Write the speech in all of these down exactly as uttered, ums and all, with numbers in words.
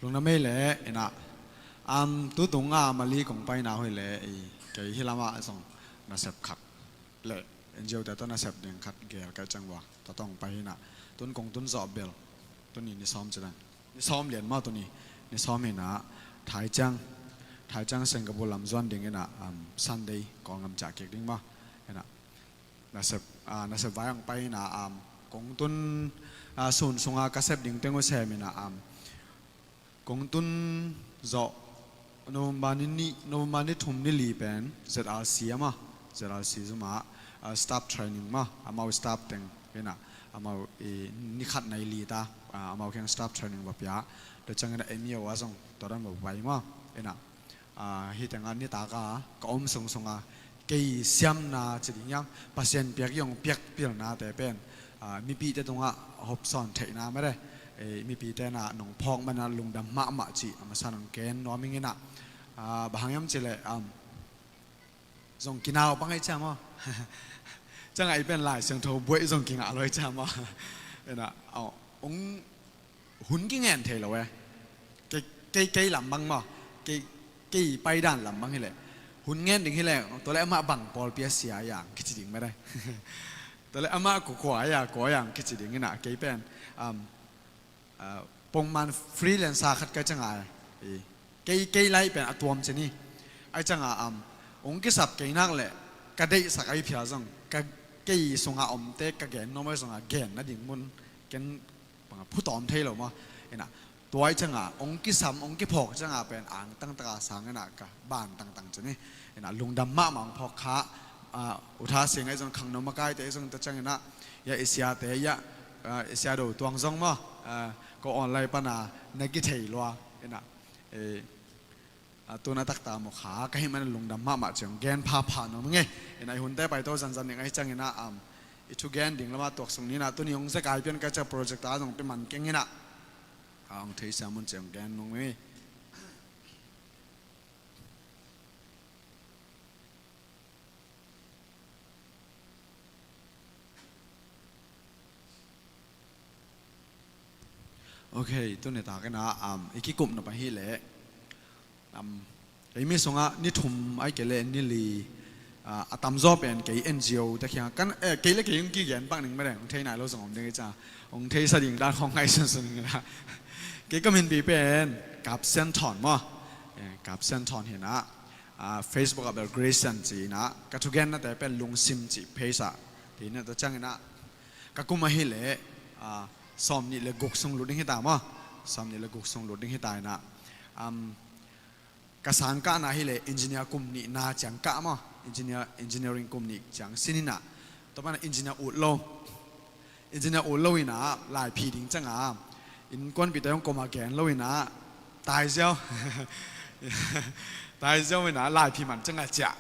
Lungdam ei le, ina, am, tu tunga Mali kong paina hoih le, i, kei hi lama zong nasep khat le, N G O te tawh nasep ding khat gel ka ciang vua, tua tawh pai ina, tun kong tun zawh bel, tuni ni sawm ci dan. Ni sawm lian maw tuni, ni sawm ina, Thai ciang, Thai ciang Singapore lam zuan ding ina, am, Sunday Kawlgam ciah kik ding maw, ina, nasep, ah, nasep vai hong pai ina, am, kong tun, ah, sun sunga ka sep ding teng uh sem ina, am, kong tun zawh November ni nih, November ni thum ni li pen Z R C a maw, Z R C zumah, ah, staff training maw, amau staff teng ina, amau i ni khat nai li ta, ah, amau kiang staff training va pia, tua ciang ina M E O a zong tua dan va pai maw, ina, ah, hi tengah nitaka ka om sungsunga kei siamna ci ding hiam, Pasian piak i hong piak pilnate pen, ah, mipite tungah hopsawn theihna mede, eh, mipite na nong phawk mana lungdam mahmah cih a masa nong ken nuam ing ina, ah, bang hang hiam cih leh, am, zong kinau pang ei ciam aw. Ciangah i pen Lai Siangtho buaih zong kingah lo ei ciam aw. Ina, aw, ong hun kingen thei lo e. Kei, kei, kei lam bang maw, kei, kei paidan lam bang hileh, hun ngen ding hileh, tua leh amah bang pawlpi a sia a yang kici ding mede. Tua leh amah kukua a ya kua a yang kici ding ina kei pen, um, uh, pongman freelancer khat kai cianga e. Kei, kei lai pen a tuam ci ni. Ai cianga, um, ong kisap kei nak leh ka deihsak ai phia zong, ka, kei sunga omte ka gen nuam ai sunga gen nading mun ken banga phutawm thei lo maw. Ina, tua ai cianga ong kisam, ong kiphawk cianga pen angtang taka sang ina ka ban tangtang ci ni. Ina, lungdam mahmah ong phawk kha, ah, U Tha Sing ai zong khangno makaite ai zong ta ciang ina, ya i siate, ya, ah, i sia do tuang zong maw, ah, ko online pana na kithei lua, ina, eh, a tuna takta maw kha ka hih mana lungdam mahmah ciang gen phapha nuam ing e. Ina, i hunte paito zanzan ning ai ciang ina, am, i thugen ding lama tuaksuk ni ina, tuni hong zekai pian ka cia project a zong pi man keng ina, a hong theisia mun ciang gen nuam ing e. Ok, tuni tak ina, um, i kikupna pa hileh, um, kei mi sungah ni thum ai kei le ni li, ah, a tamzaw pen kei N G O te khiang kan, eh, kei le kei hong kigen pak ning mede, hong thei nai lo zong om ding i ca, hong theisa ding dan khawng ngaihsunsun ing ina. Kei ka minpi pen Kap Sian Thawn maw, eh, Kap Sian Thawn hi ina, ah, Facebook ah bel Grace Sian ci ina, ka thugennate pen Lungsim cih page ah, ti ina tua ciang ina, ka kum ahileh, ah, sawmnih le guk sung lut ding hita maw, sawmnih le guk sung lut ding hita ina, um, ka sang kahna hileh engineer kum nihna ciang kah maw, engineer, engineering kum nih ciang sin ina, tua pana engineer ut lo, engineer ut lo ina laiphi ding cianga, innkuanpihte hong koma gen lo ina, taiziau, taiziau ina laiphi man cianga ciah.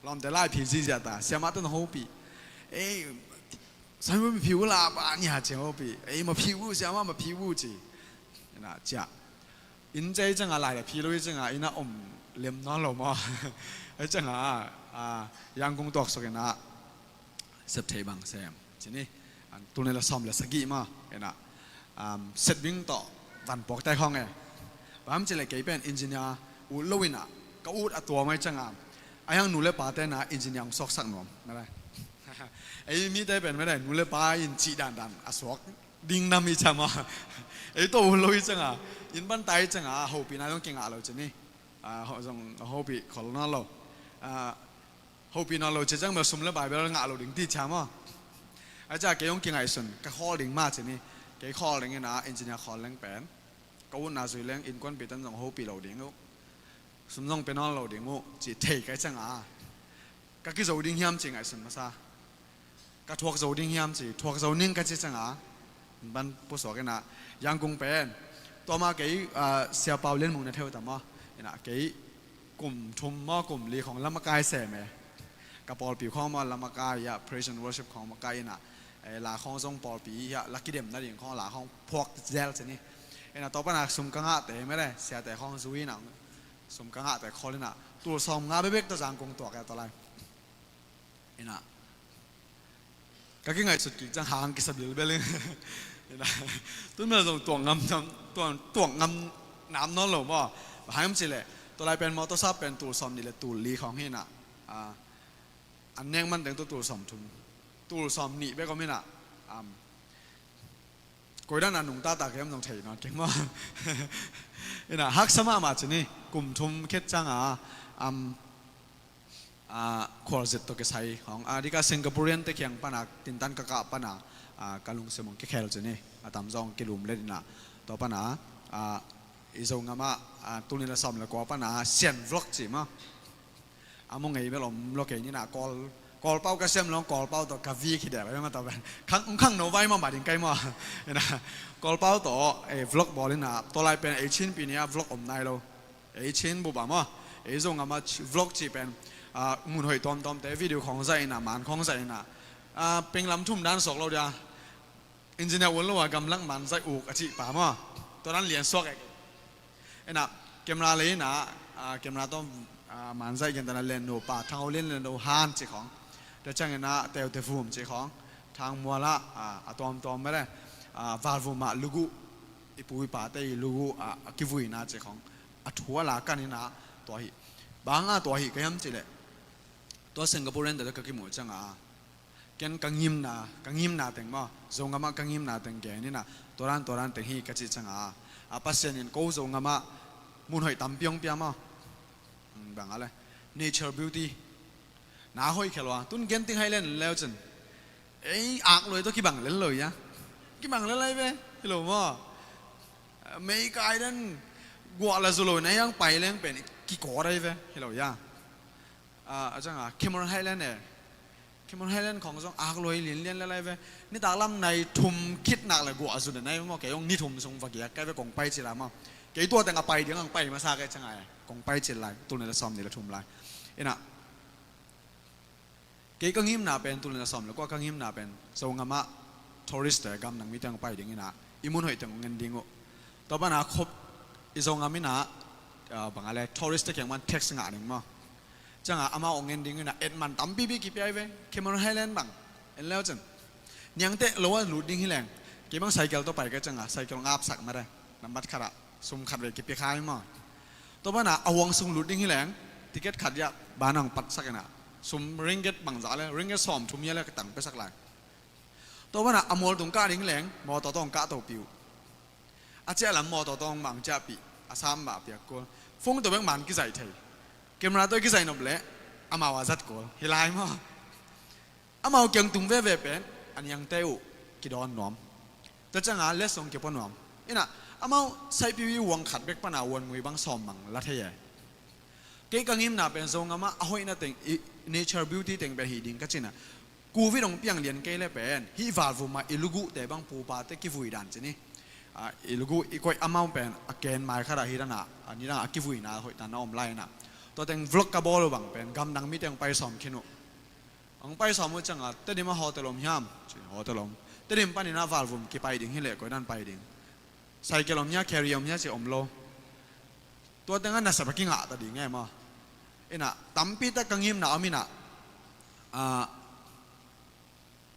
Lawmte laiphi zizia ta, siamah tawh na hopih. Ei, Saimu maphi uh la pa nia ciang hopih. Ei, maphi uh, siamah maphi uh ci. Ina ciah. Inn cei cianga lai la phi lo i cianga ina om lem nawn lo maw. Ai cianga, a, Yangon tuaksuk ina sep thei bang sem ci ni. An tuni la sawm le sagih maw ina, um, set bing tawh van puak tai khawng e. Bang hang hiam cih leh kei pen engineer ut lo ina ka ut a tuam ai cianga, a hiang nu le pate na engineer hong suaksak nuam. Mede. Ei mite pen mede nu le pa in cih dandan a suak ding nam i ciam aw. Ei tawh ut lo i cianga, inn ban tai i cianga, hopihna zong kingah lo ci ni. Ah, ho-, zong hopih khol nawn lo. Ah, hopih nawn lo ci ciang bel sum le pai bel ngah lo ding ti ciam aw. Ai cia kei hong kingaihsun, ka khawl ding mah ci ni. Kei khawl ding ina engineer khawl leng pen, ka utna zui leng innkuanpihte in zong hopih lo ding uh, sum zong pia nawn lo ding uh cih thei kai cianga, ka kizo ding hiam ci ngaihsun masa. Ka thuak zo ding hiam ci, thuak zo ning ka ci cianga, ban pusuak ina, Yangon pen, tua mah kei, ah, Sia Pau Lian Mung na theu ta maw, ina kei kum thum maw kum li khawng lamakai sem e. Ka pawlpi khawng maw lamakai a, praise and worship khawng makai ina, eh, la khawng zong pawlpi a la kidem nading khawng la khawng phuak zel ci ni. Ina tua pana sum ka ngahte mede, siate khawng zui ina, sum ka ngahte khawl ina, tul sawmnga bekbek tawh Yangon tuak e tua lai. Ina, ka kingaihsut kik ciang hang kisa bilbel ing. Ina, tun bel zong tuak ngam tam, tuang tuang ngam nam nawn lo maw. Bang hang hiam cih leh tua lai pen mawtaw sap pen tul sawm nih le tul li khawng hi inah, a, an nek man teng tua tul sawm thum, tul sawm nih bek om inah, am, koidan a nungta ta kei om zong thei nawn keng maw. Inah haksa mahmah ci ni, kum thum khit ciang a, am, a, khualzin tawh kisai hong, a, dika Singaporean te kiang pana tintan ka kah pana, a, ka lungsim hong kikhel ci ni, a tamzaw hong kilum let inah, tua pana, a, i Zogam ah, a, tul nih le sawm le kua pana sian vlog ci maw. A mu ngei bel om lo kei ni inah, Kawl, Kawlpau ka siam lo, Kawlpau tawh ka vik hi dek lo, maw tua pen. Khang, khang no vai maw, mah ding kai maw. Inah, Kawlpau tawh, eh, vlog bawl inah, tua lai pen ei Chin pi ni a vlog om nai lo. Ei Chin bup ah maw, ei Zogam ah vlog cih pen, a, mun hoih tuamtuamte video khawng zaih inah, man khawng zaih inah, a, penglam thum dan suak lo dia. Engineer un lo a gamlak man zaih uk a cih pa maw. Tua dan lian suak e. Inah, camera lei inah, a, camera tawh, a, man zaih gentehna Lian No pa, Thang Ho Lian, Lian No han cih khawng. Tua ciang inah Teute Vum cih khawng. Thang Mual ah, a, a tuamtuam mah le, a, Valvum ah luguh, i pu i pate i luguh, a, a kivuina cih khawng. A thu a la kan inah tua hi. Bang a tua hi ka hiam cih leh, tua Singaporean te ka kimuh ciang a, ken ka ngimna, ka ngimna teng maw, Zogam ah ka ngimna teng gen inah, tua dan, tua dan teng hi ka cih ciang a, a, Pasian in ko Zogam ah mun hoih tampi hong pia maw. Hmm, bang a le, nature beauty. Na hoih khel ua, tun gen ting hai len leu cin. Ei, ak luai tawh kibang lel lo ia. Kibang lel lai ve, hi lo maw. Mei kai den, guah la zu lo na hiang pai leng pen kikawt ai ve, hi lo ia. A, a ciang a, Cameron Highland e. Cameron Highland khawng zong ak luai lianlian lel lai ve. Nitak lam nai thum khit nak le guah zu den ai ve maw, kei zong ni thum sung va giak kai ve, kong pai cil lai maw. Kei tua teng a pai ding ang pai masa kei ciang a e. Kong pai cil lai, tul nih le sawm nih le thum lai. Inah, kei ka ngimna pen, tul nih le sawm le kua ka ngimna pen, Zogam ah tourist te, gamdang mite hong pai ding inah, i mun hoih teng hong en ding uh. Tua pana khop, i Zogam inah, a, bang a le, tourist te kiang man tax ngah ding maw. Ciang a amau hong en ding inah, et man tampipi kipia ai ve, Cameron Highland bang, en leu cin. Niangteh lo a lut ding hi leng, kei bang cycle tawh pai ka ciang a, cycle ngapsak mah de, nambat khat ah. Sum khat vei kipia kha hi maw. Tua pana a huang sung lut ding hi leng, ticket khat ia, ban ang patsak inah. Sum ringgit bangzah le, ringgit sawm thum ia le ka tang piasak lai. Tua pana a mual tung kah ding leng, mawtaw tawh kah to piu. A ciah lam mawtaw tawh mang ciahpih, a sam mah piak kul. Phone tawh bek man kizaih thei. Camera tawh kizaih nop leh, amau a zat kul. Hi lai maw. Amau kiang tung veve pen, a niangte uh kidawn nuam. Tua ciang a lessong kipua nuam. Inah, amau saihpipi huang khat bek pana huan mui bang sawm bang la thei e. Kei ka ngimna pen Zogam ah a hoihna teng, i, nature beauty teng pen hi ding ka cih inah. Covid hong piang lian kei le pen, hih Valvum ah i luguh te bang pu pa te kivui dan ci ni. A, i luguh i koih amau pen, a ken mai khat ah hi dan a, a ni dan a kivuina hoih dan a om lai inah. Tua teng vlog ka bawl uh bang pen, gamdang mite hong pai sawm khin uh. Hong pai sawm uh ciang a, Tedim ah hotel om hiam? Ci, hotel om. Tedim panin ah Valvum kipai ding hi leh, koidan pai ding? Cycle om hia, carry om hia, ci om lo. Tua teng ah nasep a kingah ta ding e maw. Inah, tampi tak ka ngimna om inah. A,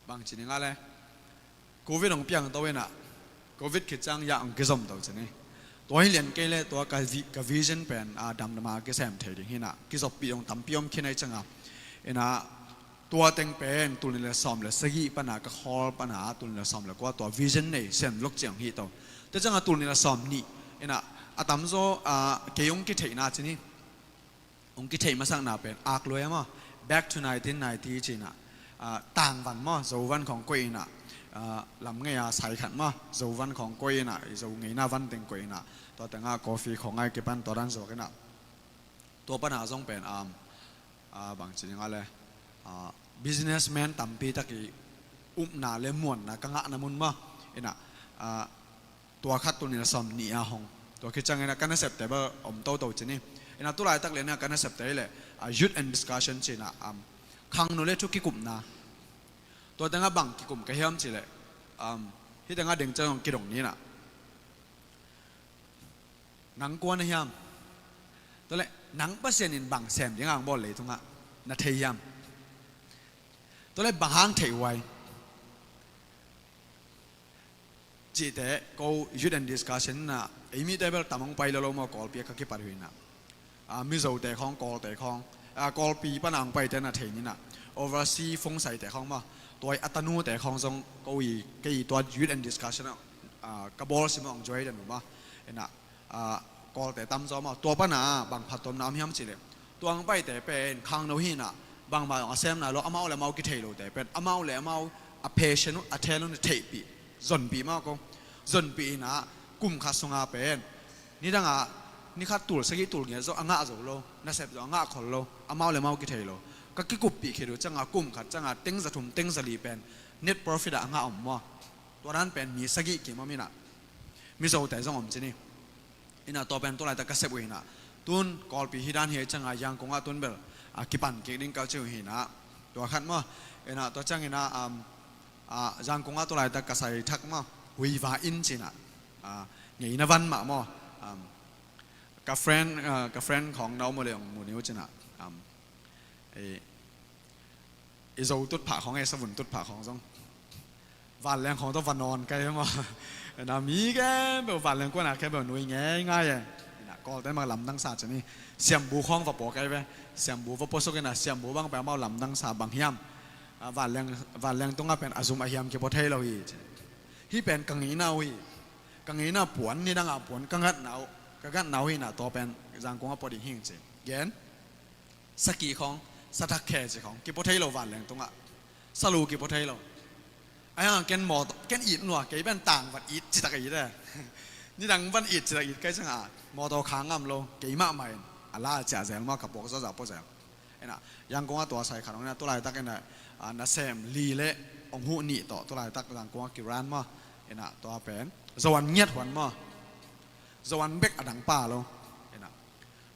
bang ci ni nga le. Covid hong piang to inah, Covid khit ciang ia hong kizom to ci ni. Tua hi lian kei le tua ka vi-, ka vision pen, a, damdam a kisem thei ding hi inah, kizoppih hong tampi om khin ai ciang a. Inah, tua teng pen tul nih le sawm le sagih pana ka khawl pana tul nih le sawm le kua tua vision nei sian vlog ciang hi to. Tua ciang a tul nih le sawm nih, inah, a tamzaw, a, kei hong kitheihna ci ni. Hong kitheih masakna pen ak luai a maw, back to nineteen ninety ci inah, a, tangvan maw, Zovan khawng koih inah, a, lam ngei a sai khat maw, Zovan khawng koih inah, i Zo ngeina van teng koih inah, tua teng ah coffee khawng ai kipan tua dan zuak inah. Tua pana zong pen, um, a, bang ci ding a le, a, businessman tampi tak i upna le muanna ka ngahna mun maw, inah, a, tua khat tul nih le sawm nih a hong. Tua khit ciang inah ka nasepte bel om toto ci ni. Inah tu laitak lian inah ka nasepte hi leh, a, youth and discussion ci inah, um, khangno le thu kikupna. Tua teng ah bang kikum ka hiam cih leh, um, hih teng ah deng ciang kidong ni inah. Nang kua na hiam? Tua leh nang Pasian in bang sem ding a hong bawl leitung ah na thei hiam? Tua leh bang hang theih huai? cihte ko youth and discussion inah, ei mite bel tam hong pai lo lo maw, Kawlpi a ka kipat uh inah. Ah, Mizote khawng, Kawlte khawng, ah, Kawlpi pana hong paite na thei ninah, overseas phungsaite khawng maw, tua i a tanute khawng zong ko i, kei i tua youth and discussion ah, ah, ka bawl sim hong join den uh maw. Inah, ah, Kawlte tamzaw maw, tua pana ah bang phattuamna om hiam cihleh, tua hong paite pen khangno hinah, bangmah zong a sem nai lo, amau le amau kithei lote pen amau le amau a passion uh, a talent uh theihpih, zonpih maw ko. Zonpih inah kum khat sunga pen, nidangah ni khat tul sagih tul ngiat zong a ngah zo lo, nasep zong a ngah khol lo, amau le amau kithei lo. Ka kikuppih khit uh ciangah kum khat ciangah teng za thum teng za li pen net profit ah a ngah om maw. Tua dan pen mi sagih kim om inah, Mizote zong om ci ni. Inah tua pen tu laitak ka sep uh inah. Tun Kawlpi hi dan hi ciangah Yangon ah tun bel, ah, kipan kik ding ka ci uh hinah. Tua khat maw. Inah tua ciang inah, um, ah, Yangon ah tu laitak ka sai thak maw, Huiva Inn cinah, ah, ngeina van mah maw. Um, ka friend, ah, ka friend khawng na om uh le hong mu ni uh cinah. Um, eh, i Zo tutphah khawng, ei savun tutphah khawng zong vanleng khawng tawh va nawn kai maw. Inah mi khempeuh vanleng kuanah khempeuh nui ngeingai e. Inah Kawlte mah lamdang sa ci ni. Siambu khawng va pua kai ve. Siambu va puasuk inah, siambu bang pen amau lamdang sa bang hiam. Ah, vanleng, vanleng tungah pen a zum a hiam kipua thei lo hi ci. Hih pen ka ngeina uh hi. Ka ngeina puan, nidangah puan ka ngatna uh, ka ngatna uh hinah tua pen Yangon ah pua ding hing ci. Gen. Saki khawng, sathak khe ci khawng kipua thei lo vanleng tungah. Salu kipua thei lo. Ahi hang ken mawtaw, ken it nua, kei pen tang van it citak it e. Nidang van it citak it kai ciangah mawtaw khang ngam lo, keimah mah in a la ciah zel maw, ka puak zawzah pua zel. Inah Yangon ah tua sai khat hong inah tu laitak inah, ah, nasem li le hong huh nih tawh tu laitak Yangon ah kiran maw. Inah tua pen Zo an ngiat huan maw. Zo an bek a dang pa lo. Inah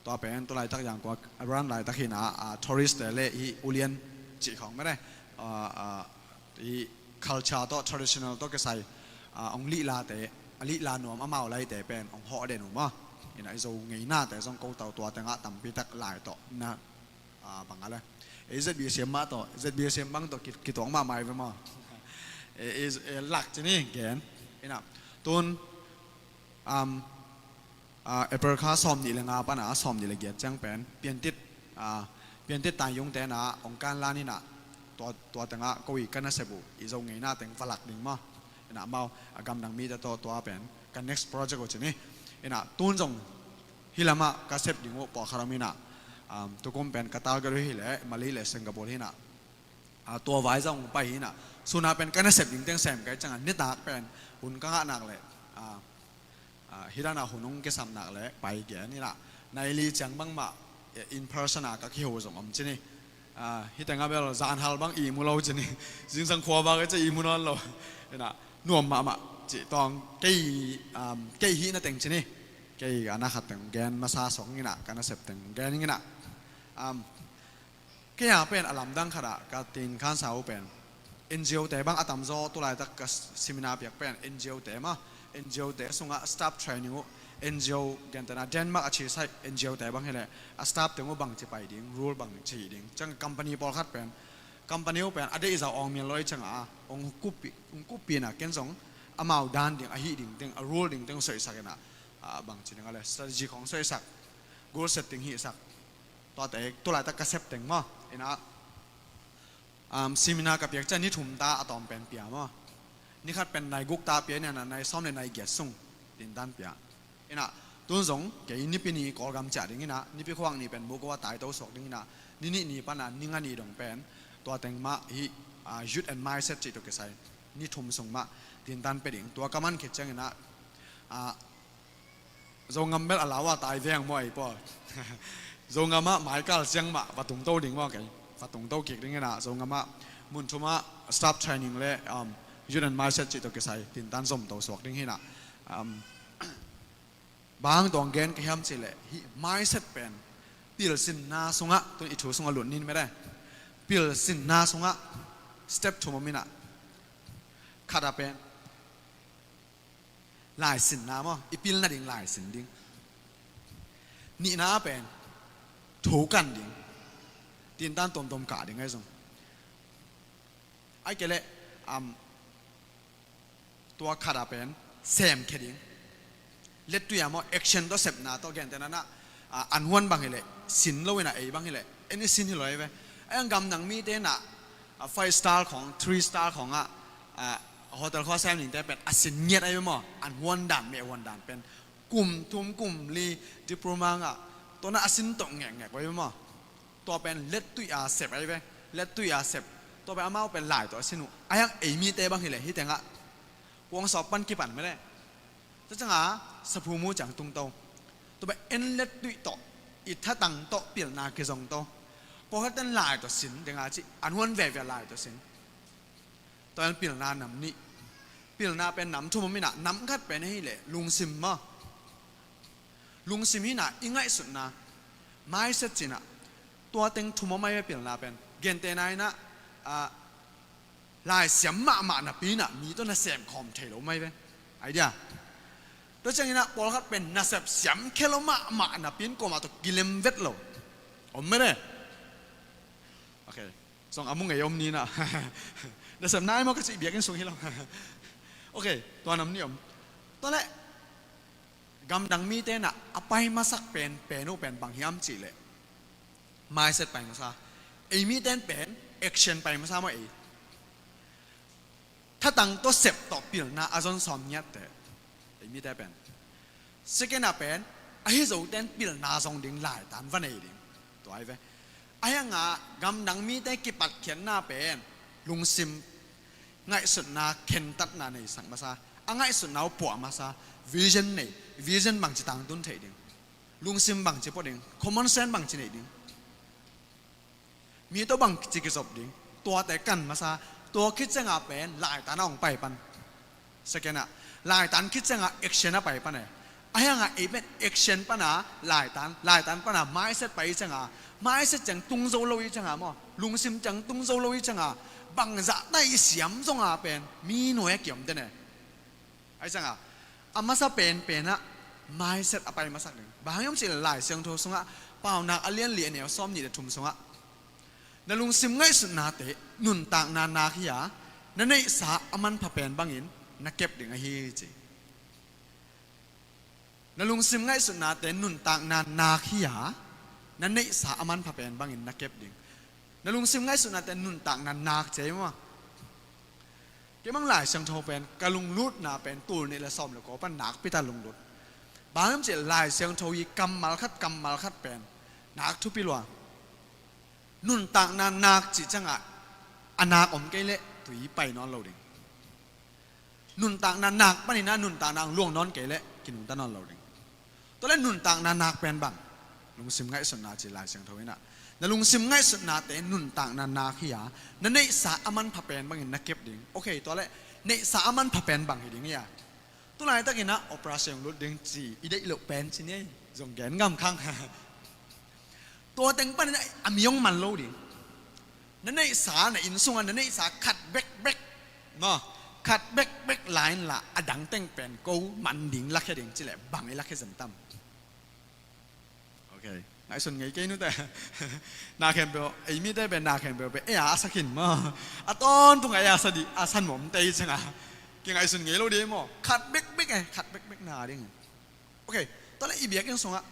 tua pen tu laitak Yangon ah run laitak hinah, ah, tourist te le hih ulian cih khawng mene, ah, ah, hih culture tawh, traditional tawh kisai, ah, hong lihlate, a lihla nuam amau laite pen hong hawh den uh maw. Inah i Zo ngeinate zong ko tau tua tengah tampi tak lai tawh na, ah, bang a le, eh, Z B C M mah tawh, Z B C M bang tawh ki-, kituak mahmah hi ve maw. Eh, eh, eh, lak ci ni gen. Inah tun, um, ah, April kha sawmnih le nga pana sawmnih le giat ciang pen Piantit, ah, Piantit Taiyungte na hong kanlan inah tua, tua tengah ko i ka nasep uh, i Zo ngeina teng va lak ding maw. Inah amau, ah, gamdang mite tawh tua pen ka next project uh ci ni. Inah tun zong hih lamah ka sep ding uh pawlkhat om inah, um, tukum pen ka target uh hileh Malay le Singapore hinah. Ah, tua vai zong pai hinah. Suna pen ka nasep ding teng sem kai ciangah nitak pen hun ka ngah nak leh, ah, ah, hih dana hun hong kisam nak leh pai gen inah. Nai li ciang bangmah, eh, in person a ka kiho zong om ci ni. Ah, hih tengah bel zanhal bang i mu lo ci ni. Zingsang khua bak i ci i mu nawn lo. Inah nuam mahmah cih tawng kei, um, kei hihna teng ci ni. Kei a na khat teng gen masa suak inah, ka nasep teng gen inah. Um, Kei a pen a lamdang khatah ka tin khansa uh pen N G O te bang a tamzaw tu laitak ka seminar piak pen N G O te mah, N G O te sungah staff training uh, N G O gentehna Denmark a chisai N G O te bang hileh a staff teng uh bangci pai ding, rule bangci ding. Ciang company pawlkhat pen company uh pen a deihzau awng mial lo i ciangah hong kuppi, hong kuppi inah ken zong amau dan ding, a hih ding teng, a rule ding teng soihsak inah, ah, bangci ding a le strategy khawng soihsak, goal setting hihsak. Tuate tu laitak ka sep teng maw. Inah, um, seminar ka piak ciang ni thum ta a tawm pen pia maw. Ni khat pen nai guk ta pia inah nai sawm le nai giat sung tintan pia. Inah tun zong kei Nipi ni Kawlgam ciah ding inah, Nipi khuak ni pen Mugo a taito suak ding inah, ni nih ni pana ni nga ni dong pen tua teng mah hih, ah, youth and mindset cih tawh kisai ni thum sung mah tintan pia ding. Tua ka man khit ciang inah, ah, Zongam bel a lau a tai veng maw ei pawl. Zongam ah maikal siang mah va tungto ding maw kei. Va tungto kik ding inah Zongam ah mun thum ah staff training le, um, youth and mindset cih tawh kisai tintan zomto suak ding hinah. Um, bang tuang gen ka hiam cihleh hih mindset pen pilsinna sungah, tun i thu sungah lut nin mede. Pilsinna sungah step thum om inah. Khat a pen laisinna maw, i pilna ding laisin ding. Nihna pen thukan ding. Tintan tomtom kah ding ahi zong. Ai kei leh, um, tua khat a pen semkhia ding. Lettui a maw, action tawh sepna tawh, gentehna in ah, a, an huan bang hileh sin lo in ah, ei bang hileh en i sin hi lo ei ve. A, gamdang mite in ah, a, five star khawng, three star khawng ah, a, hotel khua sem dingte pen a sin ngiat ei ve maw. An huan dan, meh huan dan pen kum thum kum li diploma ngah, tua in ah a sin tawh ngekngek ei ve maw. Tua pen lettui a sep ei ve. Lettui a sep. Tua pen amau pen lai tawh a sin uh. A, hiang ei mite bang hileh hih tengah kuang sawp pan kipan meh leh, tua ciangah saphu mu ciang tungto. Tua pen en lettui tawh, i thatang tawh pilna kizongto. Pawlkhat ten lai tawh sin ding a ci, an huan veve lai tawh sin. Tua pen pilna nam nih. Pilna pen nam thum om in ah, nam khat pen ahih leh lungsim maw. Lungsim hi in ah, i ngaihsutna, mindset ci in ah, tua teng thum om ei ve pilna pen. Gentehna in ah, a, laisiam mahmah napi in ah mi tawh na sem khawm thei lo mai ve. Idea. Tua ciangin ah pawlkhat pen nasep siam khia lo mahmah napi in kuamah tawh kilem vet lo. Om meh leh. Ok. Zong a mu ngei om ni in ah. Nasep nai maw ka cih biakinn sung hi lo. Ok, tua nam nih om. Tua leh gamdang mite in ah a pai masak pen, pen uh pen bang hiam cih leh mindset pai masa. Ei mite in pen action pai masa maw ei. Thatang tawh sep tawh pilna a zon sawm ngiatte. Ei mite pen. Second a pen, ahi zote in pilna zong ding laitan va nei ding. Tua ei ve. A, hiang a gamdang mite kipatkhiatna pen lungsim ngaihsutna khentatna neisak masa. A ngaihsutna uh puah masa. Vision nei. Vision bangci tangtun theih ding. Lungsim bangci pua ding. Common sense bangci neih ding. Mi tawh bangci kizop ding, tuate kan masa. Tua khit ciangah pen laitan a hong pai pan. Second ah, laitan khit ciangah action a pai pan e. A, hiangah ei pen action pana laitan, laitan pana mindset pai ciangah, mindset ciang tung zo lo i ciangah maw, lungsim ciang tung zo lo i ciangah, bangzah ta i siam zongah pen mi nuai a kiom den e. Ahi ciangah a masa penpen ah mindset a pai masak ding. Bang hang hiam cih leh Lai Siangtho sungah, Paunak a lian li a neu sawm nih le thum sungah, na lungsim ngaihsutnate nuntakna nak hi a, na neihsa a manpha pen bangin na kep ding ahi, ci. Na lungsim ngaihsutnate nuntakna nak hi a, na neihsa a manpha pen bangin na kep ding. Na lungsim ngaihsutnate nuntakna nak ci ei maw. Kei bang Lai Siangtho pen ka lunglutna pen tul nih le sawm le kua pan nakpi ta lunglut. Bang hiam cih leh Lai Siangtho i kammal khat kammal khat pen nak thupi lua. Nuntakna nak cih ciangah a nak om kei leh tui pai nawn lo ding. Nuntakna nak panin ah nuntakna hong luang nawn kei leh kinungta nawn lo ding. Tua leh nuntakna nak pen bang? Lungsim ngaihsutna ci Lai Siangtho in ah. Na lungsim ngaihsutnate nuntakna nak hi a, na neihsa a manpha pen bangin na kep ding. Ok, tua leh neihsa a manpha pen bang hi ding hi a? Tulaitakin ah operation lut ding ci i deih loh pen ci ni ei. Zong gen ngam khang. Tua teng panin a mi hong man lo ding. Na neihsa, na inn sungah na neihsa khat bekbek maw, khat bekbek la inla, a dang teng pen ko man ding lakhia ding cih leh bang i lakhia zen tam? Ok. Ngaihsun ngei kei nute. Na khempeuh, ei mite pen na khempeuh pen ei a sak in maw, a tawntung a ei a sa ding, a san mawm tei ciangah kingaihsun ngei lo ding maw. Khat bekbek e, khat bekbek na ding. Ok. Tua leh i biakinn sungah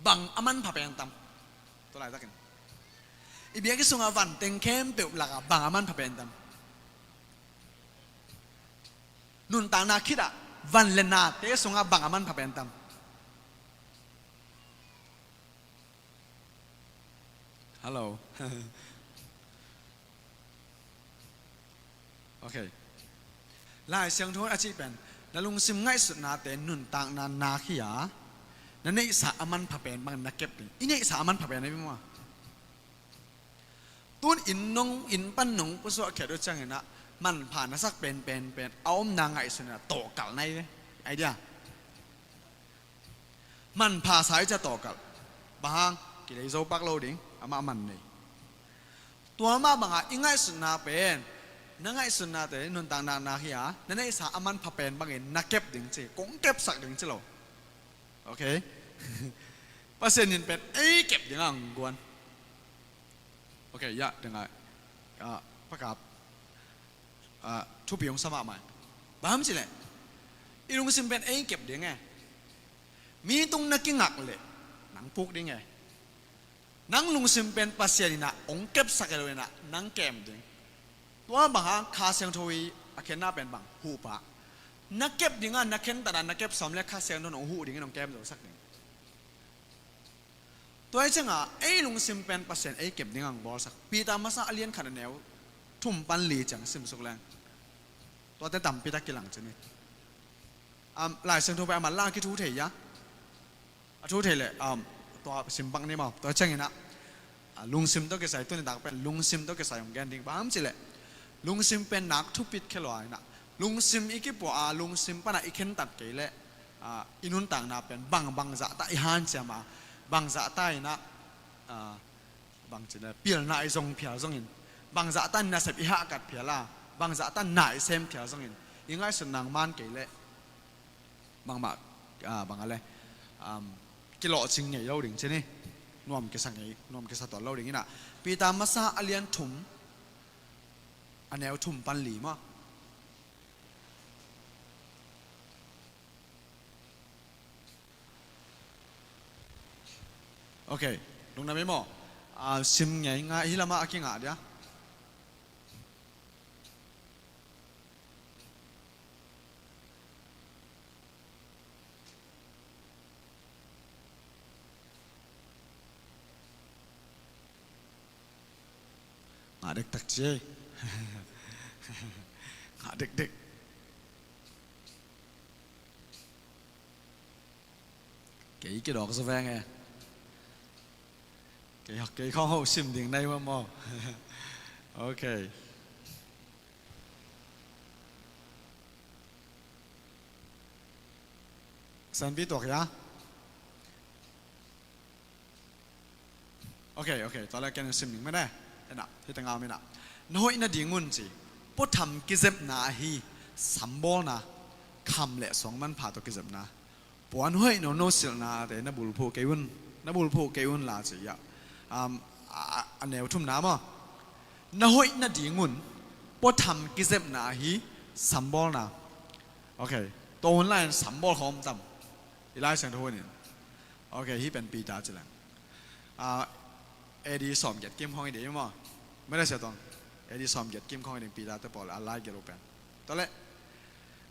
bang a manpha pen tam? Tua laitakin i biakinn sungah van teng khempeuh lakah bang a manpha pen tam? Nuntakna khitah van le nate sungah bang a manpha pen tam? Hello. Ok. Lai Siangtho a cih pen, na lungsim ngaihsutnate nuntakna nak hi a, na neihsa a manpha pen bangin na kep ding. I neihsa a manpha pen a hi maw. Tun inn nong, inn pan nong pusuah khiat uh ciangin ah manpha na sak pen, pen, pen a omna ngaihsun in ah tawhkalh na hi ve. Idea. Manpha sa i ciah tawhkalh. Bang hang? Kilei zo pak lo ding, amah man nei. Tua mah bangah i ngaihsutna pen, na ngaihsutnate nuntakna nak hi a, na neihsa a manpha pen bangin na kep ding ci, kong kepsak ding ci lo. Ok. Pasian in pen ei kep ding a hong guan. Ok, ya, ding a, ah, pakap. Ah, thupi hong sa mahmah. Bang hang hiam cih leh i lungsim pen ei kep ding e. Mi tung na kingak leh nang puk ding e. Nang lungsim pen Pasian in ah hong kepsak hi lo in ah nang kem ding. Tua bang hang Kha Siangtho i a khenna pen bang, huhpa. Na kep ding a, na khentat a na kep sawm leh Kha Siangtho in hong huh ding in hong kem zosak ding. Tua hi ciangin ei lungsim pen Pasian ei kep ding a hong bawlsak. Peter masa a lian khat a neu thum pan li ciang sim suk leng tuate tampi tak kilang ci ni. Am, Lai Siangtho pen a man la a kithu thei hia? A thu thei leh, um, tua sim pak ni maw. Tua ciangin ah, ah, lungsim tawh kisai, tuni tak pen lungsim tawh kisai hong gen ding. Bang hang hiam cih leh lungsim pen nak thupit khe lua in ah, lungsim i kipua a, lungsim pan a i khentat kei leh, ah, i nuntakna pen bang, bang zahta i hanciam a, bang zahta in ah, ah, bang ci leh pilna i zong phial zongin, bang zahta nasep i hahkat phial a, bang zahta na i sem phial zongin, i ngaihsutna hong man kei leh bangmah, ah, bang a leh, um, kilawhcing ngei lo ding ci ni. Nuam kisa ngei, nuam kisa tuan lo ding in ah. Peter masa a lian thum, a neu thum pan li maw. Ok, lungdam ei maw. Ah, sim ngei ngai, hih lamah a kingah dia. Ngah dektak ci ei. Ngah dekdek. Kei kidawk zaw veng e. Kei, kei khawng hoh sim ding nai maw maw. Ok. Sanpi tuak hia? Ok, ok. Tua leh ken sim ding mene. Ena, hih tengah om ena. Na hoih nadingun ci. Puatham kizepna ahi, sambawlna, kham le suang manpha tawh kizepna. Puan hoih nono silhnate na bulphuh kei un, na bulphuh kei un la ci a. Um, a, a, a neu thumna maw. Na hoih nadingun puatham kizepna ahi, sambawlna. Ok. Tua hun lai-in sambawl khawng om tam? I Lai Siangtho hun in. Ok, hih pen Peter ci leng. Ah, A D sawmgiat kim khawng hi ding maw. Mede sia tuang. A D sawmgiat kim khawng hi ding Peter te pawl a lai gelh uh pen. Tua leh,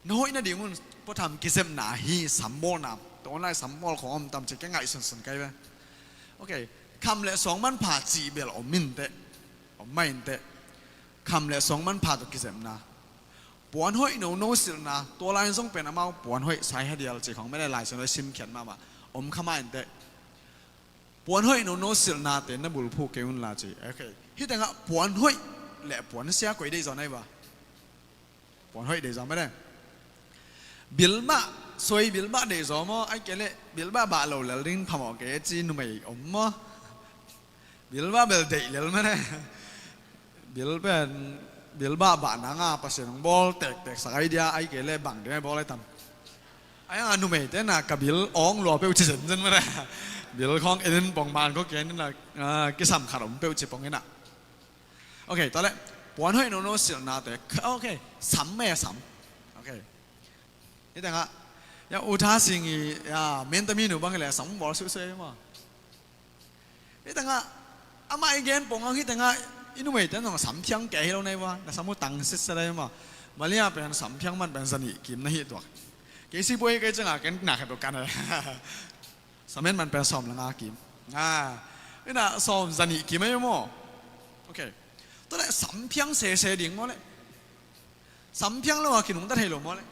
na hoih nadingun puatham kizepna ahi, sambawlna. Tua hun lai sambawl khawng om tam ci, ka ngaihsunsun kei ve. Ok. Kham le suang manpha cih bel om inteh. Om mah inteh. Kham le suang manpha tawh kizepna. Puan hoih nono silhna, tua lai-in zong pen amau puan hoih, sai hadial ci khawng mede Lai Siangtho simkhiat mahmah. Om kha mah inteh. Puan hoih nono silhnate na bulphuh kei un la ci. Ok. Hih tengah puan hoih le puan sia koi deihzaw na hi uh a? Puan hoih deihzaw mede. Bilbah, soi bilbah deihzaw maw, ahih kei leh bilbah bah lo lel ding phamawh kei ci numei om maw. Bilbah bel deih lel mede. Bil pen, bilbah bah nang a Pasian hong bawl tektek sak ahi dia, ahih kei leh bang ding a bawl ahi tam? Ahi hang a numeite na ka bil awng lua peuh ci zenzen mede. Bil khawng en in pong man khawng ken in a, ah, kisam khat om peuh ci pong in a. Ok, tua leh, puan hoih nono silhnate, ok, sam mah sam. Ok. Hih tengah, ya, U Tha Sing i, ya, Menta mi nu bang hi leh sam bawl suhsuh ei maw. Hih tengah, amah i gen pong hang hih tengah, i numeite zong samthiang kei hi lo na hi uh a, na sam uh tang sitset ei maw. Malia pen samthiang man pen zanih kim na hi tuak. Kei sipuai kei ciangah ken na khat uh kan e. Samen man pen sawm le nga kim. Ah, ina sawm zanih kim ei maw. Ok. Tua leh samthiang sese ding maw leh. Samthiang lo a kinungta thei lo maw leh.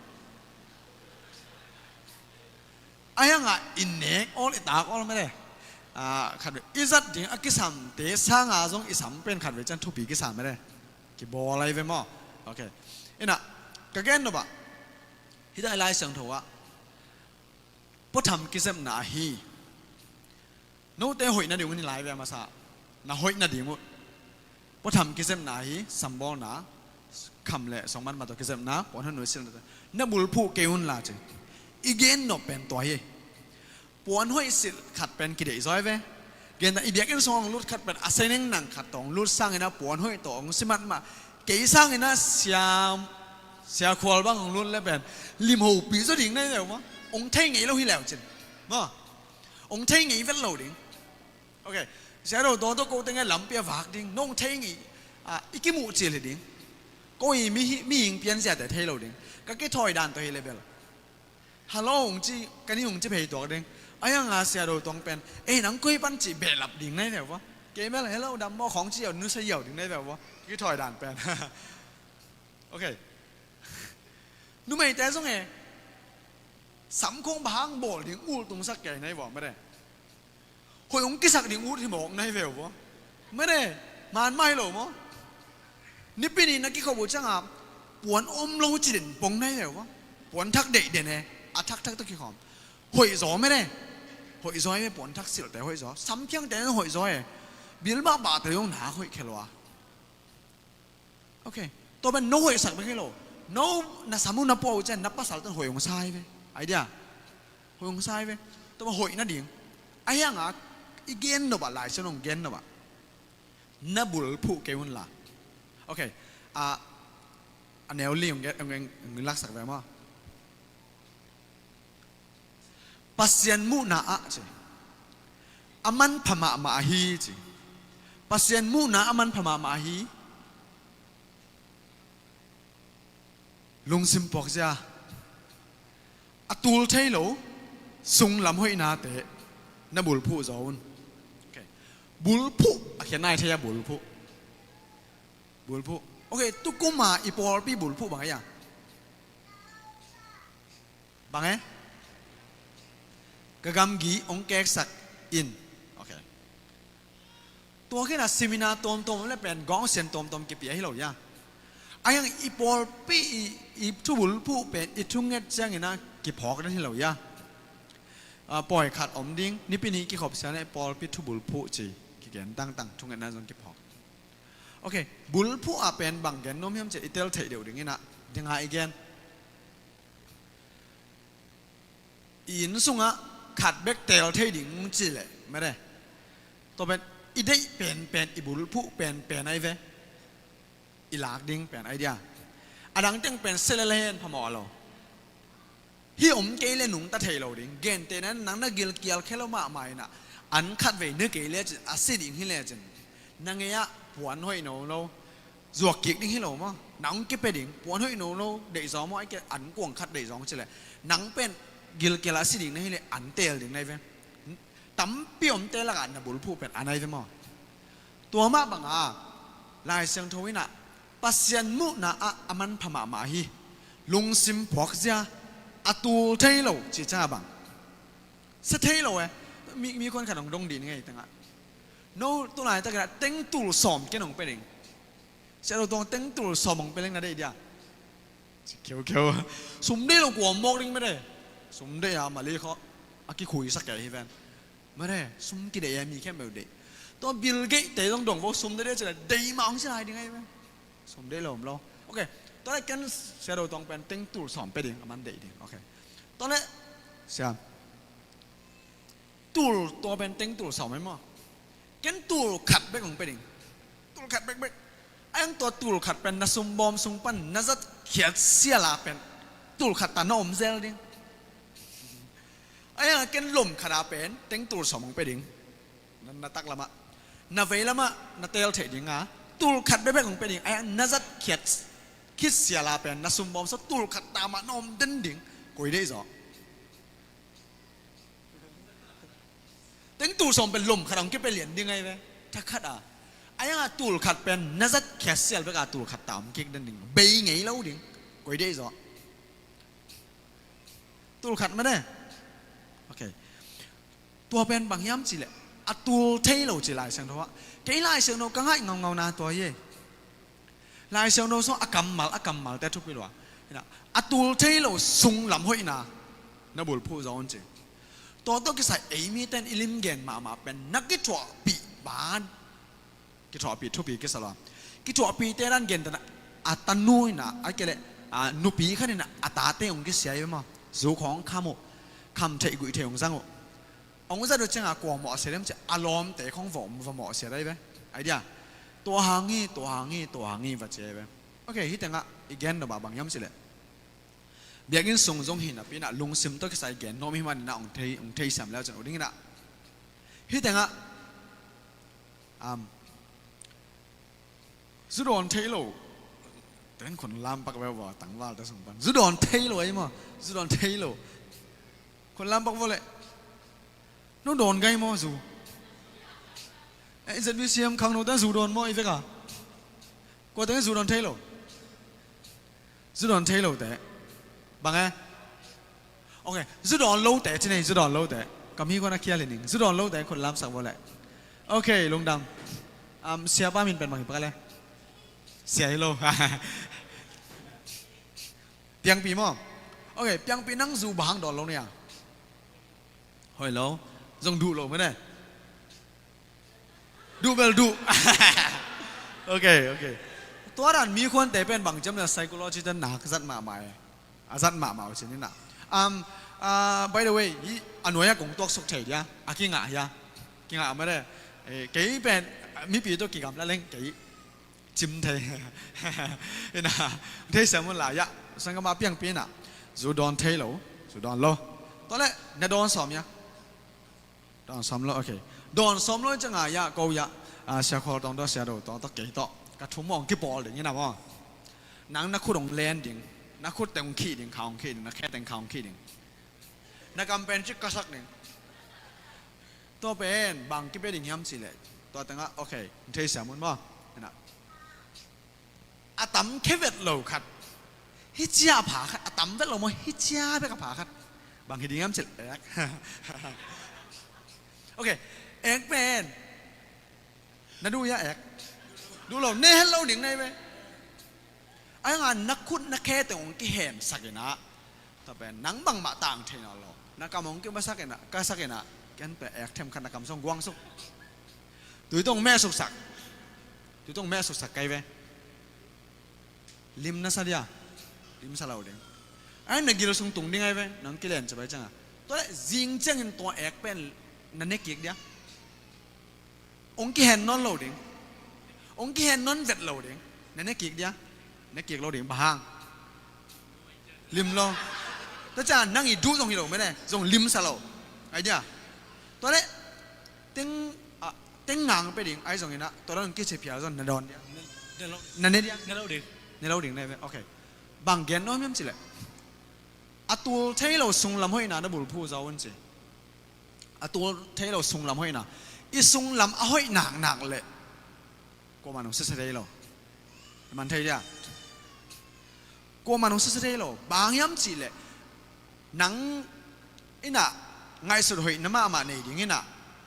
Ahi hang a i nek awl i tak awl mede. Ah, khatvei i zat ding a kisamte sanga zong i sam pen khatvei ciang thupi kisa mede. Kibawl ahi ve maw. Ok. Ina, ka gen nop ah. Hih tengah i Lai Siangtho ah. Puatham kizepna ahi. Note hoih nading un hi lai ve a masa. Na hoih nading uh. Puatham kizepna ahi, sambawlna, kham le suang manpha tawh kizepna, puan hoih nono silhnate na bulphuh kei un la ci. I gen nop pen tua hi. Puan hoih silh khat pen kideihzaw hi ve. Gentehna i biakinn sungah hong lut khat pen a seneng nang khat tawh hong lut sangin a puan hoih tawh hong si mahmah. Kei sangin a siam Sia Khual bang hong lut le pen lim hopih zaw ding na hi ve uh maw. Hong thei ngei lo hi leu cin maw, hong thei ngei vet lo ding. Ok. Sia Do Tuang tawh ko teng e lampi a vak ding, nong thei ngei. Ah, i kimuh cil hi ding. Ko i mi, mihing pianziate thei lo ding. Ka kithawi dan tawh hi le bel. Hello hong ci, ka ni hong ci phei tuak ding. A hiang a Sia Do Tuang pen, "Ei, nang koi pan?" ci behlap ding na hi ve uh maw. Kei bel, "Hello, dam maw?" khawng ci uh, nusia uh ding na hi ve uh maw. Kithawi dan pen. Ok. Numeite zong e, sam khawng bang hang bawl ding ultungsak kei na hi vua mede. Hoih hong kisak ding ut hi mawk na hi ve uh vua mede. Man mah hi lo maw. Nipi ni na kikhop uh cianga puan om lo ci den pong na hi ve uh vua. Puan thak deih den e, a thakthak tawh kikhawm. Hoih zaw mede. Hoih zaw e, puan thak silhte hoih zaw. Sam khiangte hoih zaw e. Bil bahbahte zong na hoih khel uh a. Ok. Tua pen no hoihsak bek hi lo. No na sam uh na pua uh cian na pasal tawh hoih hong sa hi ve. Idea. Hoih hong sa hi ve. Tua pen hoih nading. A hiang a i gen nop ah, Lai Siangtho hong gen nop ah, na bulphuh kei un la. Ok. A, a neu li hong gen, hong gen, hong laksak ve maw. Pasian muhna ah ci, a manpha mahmah ahi ci. Pasian muhna a manpha mahmah ahi. Lungsim puakzia, a tul thei lo sunglam hoihnate na bulphuh zaw un. Ok. Bulphuh a khian nai thei a, bulphuh. Bulphuh. Ok, tukum a i pawlpi bulphuh bang e a? Bang e? Ka gamgi hong keksak in. Ok. Tua khin a seminar tuamtuam le pen gawng sian tuamtuam kipia hi lo hia? A hiang i pawlpi i, i thubulphuh pen i thunget ciangin a kiphawk den hi lo hia? A, pawi khat om ding, Nipi ni kikhop sia le pawlpi thubulphuh ci kigen tangtang, thungetna zong kiphawk. Ok, bulphuh ah pen bang gen nuam hiam cih i tel theih deuh dingin ah, dinga i gen. I inn sungah khat bek teel thei ding ci leh mede. Tua pen i deih penpen, i bulphuh penpen ahi ve. I lak ding pen idea. A dang teng pen sia lel hen phamawh lo. Hih om kei le nungta thei lo ding. Gentehna in nang na gilkial khia lo mahmah in ah, an khatvei ne kei lecin, a si ding hi lecin, na ngei ah puan hoih nono zuak kik ding hi lo maw. Nang hong kipia ding, puan hoih nono deih zaw maw, ahih kei leh an kuang khat deih zaw ci leh, nang pen gilkial a si ding na hi leh an teel ding na hi ve. Tampi omte lakah na bulphuh pen an ahi ve maw. Tua mah banga Lai Siangtho in ah Pasian muhna ah a manpha mahmah hi. Lungsim phuakzia, a tul thei lo ci ciang a bang? Sia thei lo e. Mi, mi kuan khat hong dong dih ni ngei tengah. No tu laitak in ah teng tul sawm ken hong pia ding. Sia Do Tuang teng tul sawm hong pia leng na deih dia? Ci khiukheu. Sum deih lo kua mawk ding mede. Sum deih a mali khaw a kikhuisak kei hi ven. Mede, sum kideih a mi khempeuh deih. Tua Bill Gates te zong dong vo, sum deih deih ci leh deih mah hong ci lai ding ahi ven. Sum deih lo om lo. Ok. Tua leh ken Sia Do Tuang pen teng tul sawm pia ding, a man deih ding. Ok. Tua leh sia, tul tua pen teng tul sawm ahi maw. Ken tul khat bek hong pia ding. Tul khat bekbek. A hiang tua tul khat pen na sumbawm sung pan na zatkhiat sial a pen tul khat ta na om zel ding. A hiang a ken lom khat a pen teng tul sawm hong pia ding. Na, na taklam ah, na veilam ah na teel theih ding a, tul khat bekbek hong pia ding. A hiang na zatkhiat khit sial a pen na sumbawm sung tul khat ta mah na om den ding. Koi deih zaw? Teng tul sawm pen lom khat a hong kipia lian ding ahi ve. Thakhat a. A hiang a tul khat pen na zatkhiat sial bek a tul khat ta om kik den ding. Bei ngei lo ding. Koi deih zaw? Tul khat mede. Ok. Tua pen bang hiam cih leh a tul thei lo ci Lai Siangtho ah. Kei Lai Siangtho ka ngaih ngaungauna tua hi e. Lai Siangtho sung a kammal, a kammalte thupi lua. Hi na, a tul thei lo sunglam hoihna na bulphuh zaw un ci. Tua tawh kisai ei mite in i limgen mahmah pen na kithuahpih ban, kithuahpih thupi kisa lua. Kithuahpihte dan gentehna, a tanu in ah, ahih kei leh, a, nupi khat in ah a tate hong kisia hi ve maw. Zu khawng kham uh, kham theih guih theih hong zang uh. Hong zat uh ciangin kuamah a sia dem ci a, a lawmte khawng va, va mawhsiat ahi ve. Idea. Tua hang hi, tua hang hi, tua hang hi va ci ahi ve. Ok, hih tengah i gen nop ah bang hiam cih leh, biakinn sung zong hi napi-in ah lungsim tawh kisai gen nuam ahih manin ah hong thei, hong theisiam le uh cin uh ding in ah. Hih tengah, um, zu dawn thei lo. Teng khun lam pak veu vua, tangval te sung pan. Zu dawn thei lo ahi maw? Zu dawn thei lo. Khun lam pak vua leh. No dawn gai maw zu? Eh, Z B C M khangno te zu dawn maw i vek a? Kua teng zu dawn thei lo. Zu dawn thei lo te. Bang e? Ok, zu dawn lo te, ci nei, zu dawn lo te. Kam hi kua na khial hi ning. Zu dawn lo te, khut lamsak vua leh. Ok, lungdam. Um, siapa min pen bang hi pak le. Sia hi lo. Piangpi maw? Ok, Piangpi nang zu bang hang dawn lo nia. Hoih lo. Zong duh lo mene. Duh bel duh. Ok, ok. Tua dan mi khuante pen bang ciam le psychology te nak zat mahmah e. A zat mahmah uh cin in ah. Um, uh, by the way, hi a nuai a kong tuaksuk thei dia. A kingah hia. Kingah mah de. Eh, kei pen, mipi tawh kigamla leng kei cim thei. In ah, theisiam un la ia. Sanggam a Piangpi in ah. Zu dawn thei lo. Zu dawn lo. Tua leh, na dawn sawm ia. Dawn sawm lo, ok. Dawn sawm lo ciang a ia, ko ia, ah, Sia Khawl Tawng tawh, Sia Do Tawng tawh, kei tawh. Ka thu mawng kipawl ding in ah maw. Nang na khut hong len ding. Na khut teng hong khih ding, kha hong khih ding, na khe teng kha hong khih ding. Na kam pen cik ka sak ding. Tua pen, bang kipia ding hiam cih leh. Tua tengah, ok, theisiam un maw. In ah. A tam khe vet lo khat. Hih cia a pha khat. A tam vet lo maw, hih cia bek a pha khat. Bang hi ding hiam cih leh ek. Ok, ek pen. Na duh ia ek. Duh lo, ne het lo ding na hi ve. Ai nga na khut na khe teng hong kihensak in ah. Tua pen nang bangmah tang thei nawn lo. Na kam hong kimasak in ah, ka sak in ah. Ken pen ek them khat na kam sung guang suk. Tui tong meh suksak. Tui tong meh suksak kai ve. Lim na sa dia. Lim sa lo ding. Ai na gil sung tung ding ai ve. Nang kilen cibai ciang a. Tua leh zing ciangin tua ek pen na ne kik dia. Hong kihen nawn lo ding. Hong kihen nawn vet lo ding. Na ne kik dia. Ne kik lo ding. Bang hang. Lim lo. Tua ciang nang i duh zong hi lo mene. Zong lim sa lo. Ai dia. Tua leh. Teng, ah, teng ngang pe ding. Ai zong in ah. Tua leh hong kici phial zong na dawn dia. Ne lo. Na ne dia. Ne lo ding. Ne lo ding ne ve. Ok. Bang gen nuam hiam cih leh. A tul thei lo sunglam hoihna na bulphuh zaw un ci. A tul thei lo sunglam hoihna. I sunglam a hoih naknak leh. Kuaman hong siasia thei lo. I man thei dia. Kuaman hong siasia thei lo. Bang hiam cih leh. Nang in ah ngaihsut hoih na mahmah nei ding in ah.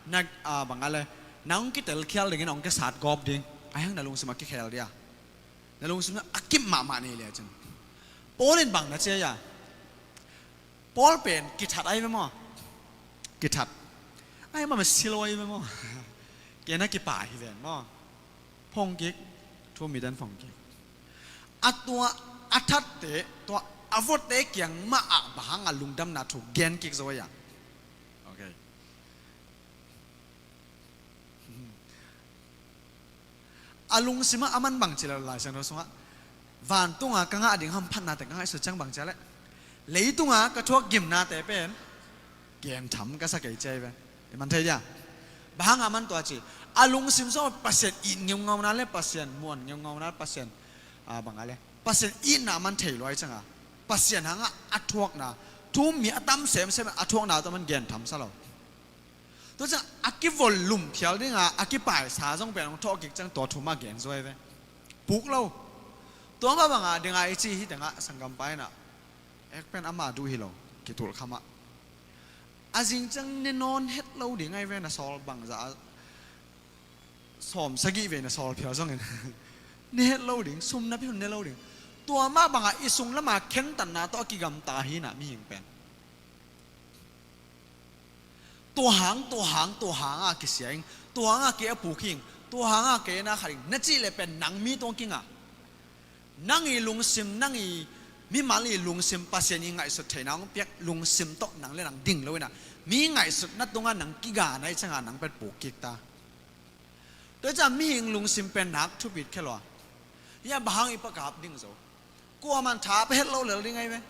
Na, ah, bang a leh. Nang hong kitelkhial ding in ah hong kisat gawp ding. Ai hang na lungsim a kikhel dia. Na lungsim a kip mahmah nei leh cin. Paul in bang na ci a ia. Paul pen kithat ai ve maw. Kithat. Ai mah mah silo ai ve maw. Kei na kipai hi ven maw. Phong kik. Thu mi dan phong kik. A tua a thatte, tua a votte kiang mah ah bang hang a lungdamna thu gen kik zo ia. Ok. A lungsim ah a man bang ci leh Lai Siangtho sungah. Vantung a ka ngah ding hamphatnate ka ngaihsut ciang bang ci leh. Leitung a ka thuak gimnate pen. Gentham ka sa kei ci ai ve. I man thei dia. Bang hang a man tua ci. A lungsim sung Pasian it ngeungauna leh Pasian muan ngeungauna Pasian. Ah, bang a leh. Pasian itna a man thei luai ciang a. Pasian hang a a thuakna. Thu mi a tam semsem a thuakna tawh a man gentham sa lo. Tua ciang a kivolum phial ding a, a kipaisa zong pen hong thawh kik ciang tua thu mah gen zo ai ve. Puk lo. Tua mah bang a ding a i ci hi teng ah sanggam pa in ah. Ek pen ama duh hi lo. Kitul kha mah. A zing ciang ne nawn het lo ding ai ve na sawl bangzah a. Sawm sagih vei na sawl phial zong in. Ne het lo ding, sum na pia un ne lo ding. Tua mah bang a i sunglam a khentatna tawh a kigamta hi in ah mihing pen. Tua hang, tua hang, tua hang a kisia ing. Tua hang a kei a puk hi ing. Tua hang a kei na khat ing. Na cih leh pen nang mi tung kingah. Nang i lungsim, nang i mimal i lungsim Pasian i ngaihsut theihna hong piak lungsim tawh nang leh nang ding lo in ah. Mi ngaihsutna tungah nang kiga na hih ciang a nang pen puk kik ta. Tua ciang mihing lungsim pen nak thupit khe lo a. Hia bang hang i pakap ding zo? Kuaman tha pia het lo lel ding ahi ve.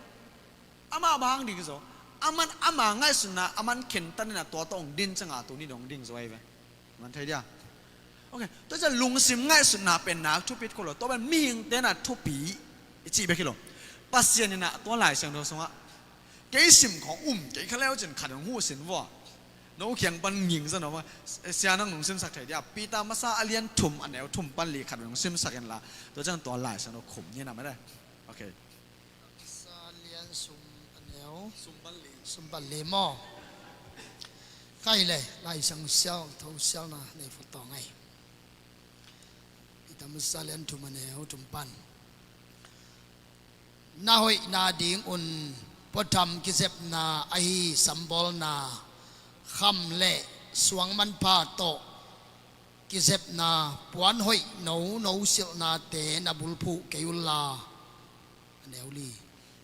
Amah bang hang ding zo? Aman ama ngaihsutna aman khentat in a tua tawh hong din cianga tuni dong ding zo ahi ve. Man thei dia. Ok, tua ciang lungsim ngaihsutna pen nak thupi kul lo. Tua pen mihingte na thupi i cih bek hi lo. Pasian in a tua Lai Siangtho sungah kei sim khawng um kei kha leu cin khat hong huh sin vua. No kiang pan nging zan om a, sia nang nung simsak thei dia. Peter masa a lian thum a neu thum pan li khat hong simsak in la. Tua ciang tua Lai Siangtho khum ni na mah de. Ok. Sa lian sum a neu. Sum pan li. Sum pan li maw? Kai le, Lai Siangtho sial, tho sialna nei phot tawh ngai. Peter masa lian thum a neu thum pan. Na hoihna dingun puatham kizepna ahi sambawlna, kham le suang manpha tawh kizepna, puan hoih nono silhnate na bulphuh kei unla. A neu li.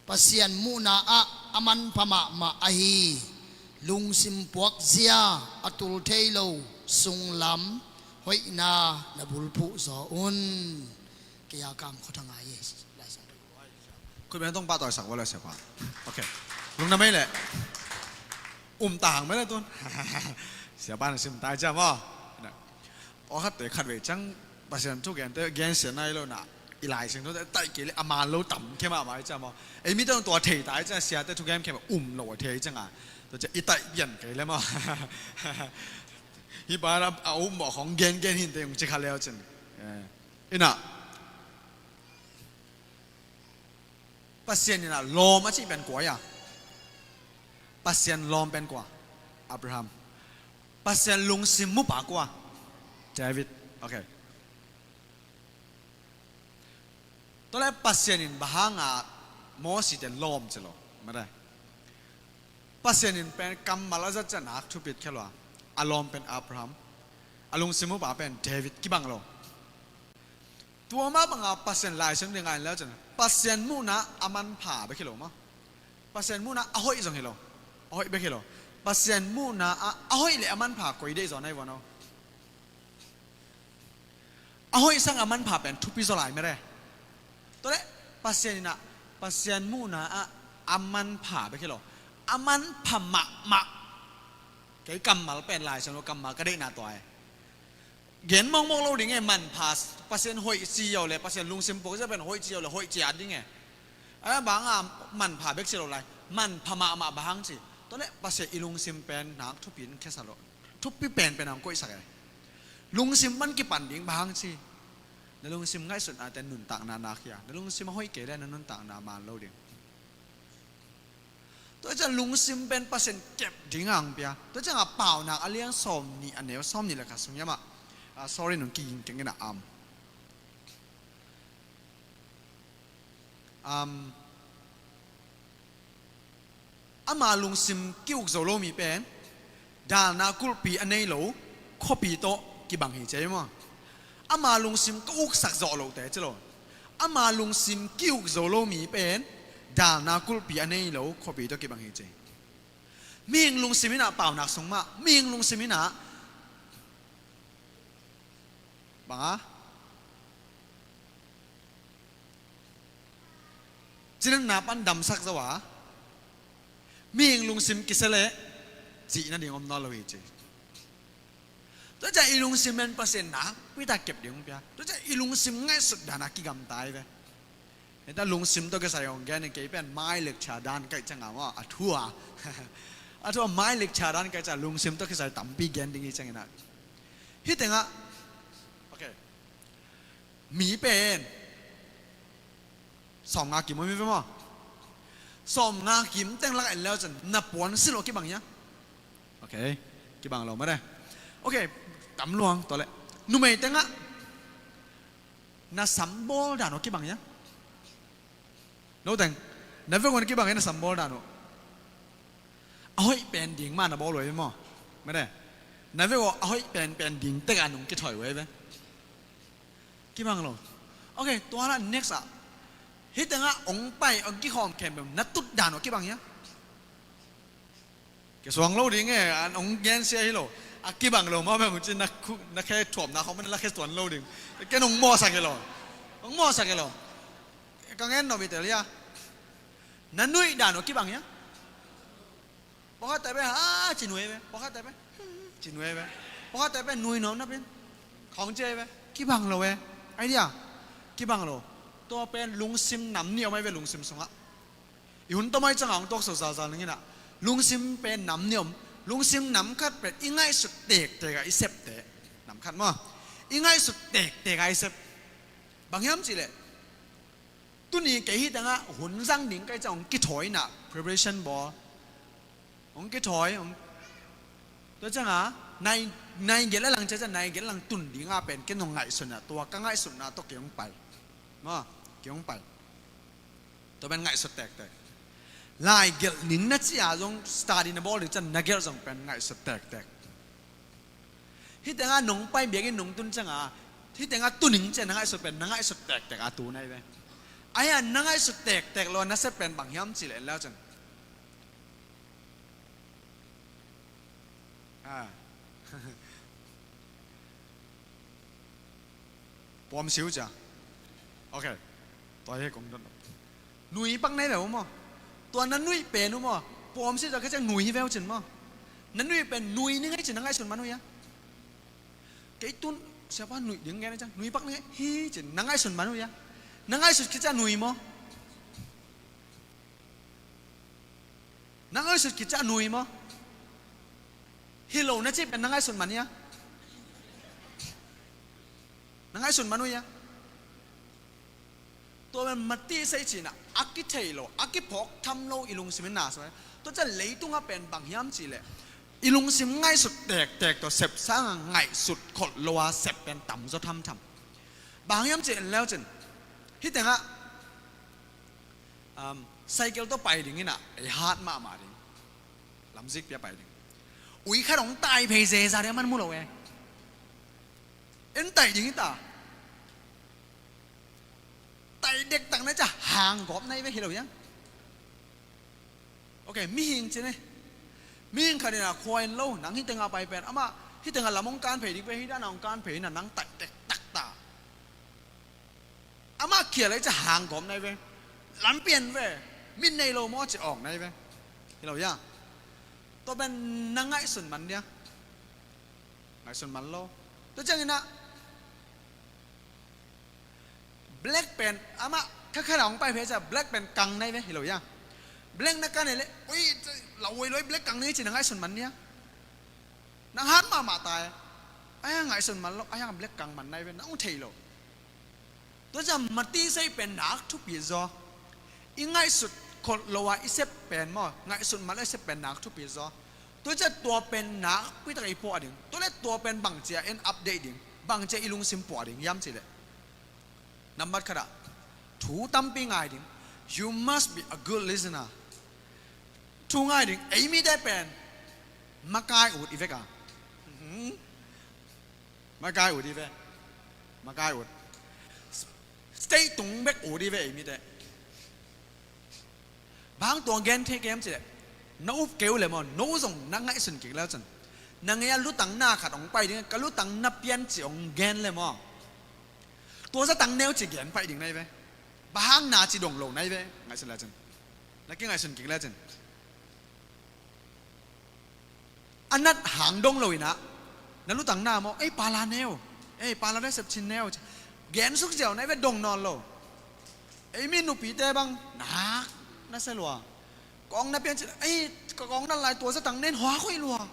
Pasian muhna ah a manpha mahmah ahi lungsim puakzia a tul thei lo sunglam hoihna na bulphuh zaw un. Kei a kam khuata ngai hi. Khut beng tong pahtawisak vua le siapa. Ok. Lungna mei le. Um ta hang mei le tun. Siapa na sim tai cia maw? Pawlkhatte khatvei ciang Pasian thu gente gensia nai lo na, i Lai Siangtho te taih kei le a man lo tam khe mahmah hi cia maw? Ei mite tua thei ta hi cia, siate thugen khe mah um lo a thei hi cianga, tua cia i taih pian kei le maw? Hih pa a um mawh khawng gengen hinte hong ci kha leu cin. Ina Pasian in a lawm a cih pen kua ia? Pasian lawm pen kua? Abraham. Pasian lungsim mupa kua? David. Ok. Tua le Pasian in bang hanga Mosi te lawm ci lo? Mate. Pasian in pen kammal a zat ciang nak thupit khe lo a, a lawm pen Abraham, a lungsim mupa pen David kibang lo. Tua mah banga Pasian Lai Siangtho ding a en leu cin Pasian muhna a manpha bek hi lo maw? Pasian muhna a hoih zong hi lo. A hoih bek hi lo. Pasian muhna a, a hoih le a manpha koi deih zaw nai vua no? A hoih sang a manpha pen thupi zaw lai mete. Tua le Pasian in a, Pasian muhna a, a manpha bek hi lo. A manpha mahmah. Kei kammal pen Lai Siangtho kammal ka deihna tua e. Gen mawkmawk lo ding e, manpha, Pasian hoih ci yo le, Pasian lungsim puak zia pen hoih ci yo le, hoih ci a ding e. A banga manpha bek ci lo lai, manpha mahmah bang hang ci. Tua le Pasian i lungsim pen nak thupi in khesa lo. Thupi penpen ang koihsak e. Lungsim pan kipan ding bang hang ci. Na lungsim ngaihsutna te nuntakna nak hia. Na lungsim a hoih kei le na nuntakna man lo ding. Tua ciang lungsim pen Pasian kep ding ang pia. Tua ciang a Paunak a lian sawm nih a neu sawm nih le khat sung hiam ah. Ah, sorry, nung kiging keng in a am. Um, ama lungsim ki-uk zo lo mi pen dalna kulhpi a nei lo khuapi tawh kibang hi ci ei maw? Ama lungsim ka uksak zawh lote ci lo. Ama lungsim ki-uk zo lo mi pen dalna kulhpi a nei lo khuapi tawh kibang hi ci ei. Mihing lungsim in a Paunak sung mah, mihing lungsim in a banga cinatna pan damsak zo a, mihing lungsim kisia leh cih nading om nawn lo hi ci. Tua ciang i lungsim pen Pasian nakpi tak kep ding hong pia. Tua ciang i lungsim ngaihsut dan a kigamta hi ve. Hita lungsim tawh kisai hong gen in kei pen mai lecture dan kaih cianga maw, a thu a, a thu a mai lecture dan kaih cianga lungsim tawh kisai tampi gen ding hi ciangin a. Hih tengah, ok, mi pen sawmnga kim om hi ve maw? Sawmnga kim teng lakah en leu cin na puan silh uh kibang hia? Ok, kibang lo mate. Ok, tam luang tua leh numei tengah na sambawl dan uh kibang hia? No teng, na vek uh na kibang hia na sambawl dan uh? A hoih pen ding mah na bawl uh hi ve maw? Mate, na vek uh a hoih penpen ding tekah nung kithawi uh hi ve. Kibang lo. Ok, tua lah next ah. Hih tengah ong pai ong kikhawm khempeuh na tut dan uh kibang hia? Kisuang lo ding e, an ong gensia hi lo. A kibang lo mah bang uh cin na khe thuamna khawng na la khe tuan lo ding. Ken ong mawhsak hi lo. Hong mawhsak hi lo. Ka ngen nop hi tel hia? Na nuih dan uh kibang hia? Pawlkhatte pen ha ci nuih ve, pawlkhatte pen ci nuih ve, pawlkhatte pen nuih nuam na pen khawng ci ve. Kibang lo e. Ai dia, kibang lo. Tua pen lungsim nam nih om ai ve lungsim sungah. I hun tawm ai cangah hong tuaksuak zalzal ning inah, lungsim pen nam nih om. Lungsim nam khat pen i ngaihsut tektek ah i septe. Nam khat maw, i ngaihsut tektek ah i sep. Bang hiam cihleh, tuni kei hi tengah hun zang ding kai ciang hong kithawi inah preparation bawl. Hong kithawi hong, tua ciangah nai, nai gelh a lang ciah ciah nai gelh a lang tun dingah pen ken hong ngaihsun ah tua ka ngaihsutna tawh kei hong pai. Maw, kei hong pai. Tua pen ngaihsut tektek. Lai gelh ning na ci-a zong study na bawl ding ciah na gelh zong pen ngaihsut tektek. Hih tengah nong pai biakinn nong tun ciangah, hih tengah tu ning ciah na ngaihsut pen na ngaihsut tektek a tu nai ve. Ahi a na ngaihsut tektek lo a na sep pen bang hiam cihleh en leu cin. Ah. Puamsi uh cia. Ok. Tua hi kong dot. Nui pak nai ve uh maw? Tua na nuih pen uh maw? Puamsi uh cia ka ciang nui hi ve uh cin maw? Na nuih pen nui ni ngai cin na ngaihsun man uh ia. Kei tun siapa nuih ding ngen ciang nui pak ni ngai hi cin na ngaihsun man uh ia. Na ngaihsut khit ciang nui maw? Na ngaihsut khit ciah nui maw? Hi lo na cih pen na ngaihsun man hia? Na ngaihsun man uh hia? Tua pen mati sei cihna a kithei lo, a kiphawk tham lo i lungsim in na suai. Tua ciah leitungah pen bang hiam cihleh i lungsim ngaihsut tektek tawh sep sangah ngaihsut kholh lo a sep pen tamzaw thamtham. Bang hiam cih en leu cin, hih tengah Um, cycle tawh pai ding inah ei hat mahmah ding. Lamzik pia pai ding. Ui khat hong tai phei zeza ding a man mu lo e. En tai ding hita. Tai dektak nai ciah hang gawp nai ve hi lo hiang. Ok, mihing cin e. Mihing khat inah khua en lo nang hih tengah pai pen amah hih tengah lam hong kan phei ding ve hih danah hong kan phei inah nang tai dektak ta. Amah khial ei ciah hang gawm nai ve. Lampian ve. Min nei lo maw ci awng nai ve. Hi lo hia? Tua pen na ngaihsun man dia. Ngaihsun man lo. Tua cianginah black pen amah khakhana hong pai phei ciah black pen kang nai ve. Hi lo hia? Black na kan ei le ui, la uai lo ei black kang nai ci na ngaihsun man dia. Nang hat mahmah ta e. Ai a ngaihsun man lo, ai a black kang man nai ve, nang hong thei lo. Tua ciah mati sei pen nak thupi zaw. I ngaihsut kholh lo a i sep pen maw, ngaihsut man lo i sep pen nak thupi zaw. Tua ciah tua pen nakpi tak i puah ding. Tua le tua pen bangcia en update ding, bangcia i lungsim puah ding hiam cihleh. Nambat khatah thu tampi ngai ding. You must be a good listener. Thu ngai ding. Ei mite pen makai ut i vek a. Makai ut i ve. Makai ut. State tung bek ut i ve ei mite. Bang tua gen thei kem cileh. Na up keu le maw, no zong na ngaihsun kik leu cun. Na ngei a lutang na khat hong pai ding, ka lutang na pian ci hong gen le maw. Tua zatang neu ci gen pai ding nai ve. Bang hang na ci dong lo nai ve. Ngaihsun le cun. Na ki ngaihsun kik le cun. A nat hang dong lo inah na lutang na maw, ei pala neu, ei pala na sepchin neu. Gen suk ziau na i ve dong nawn lo. Ei mi nupite bang nak na se lua. Kong na pian cin ei ka kong na lai tua zatang nen hua khoi lua.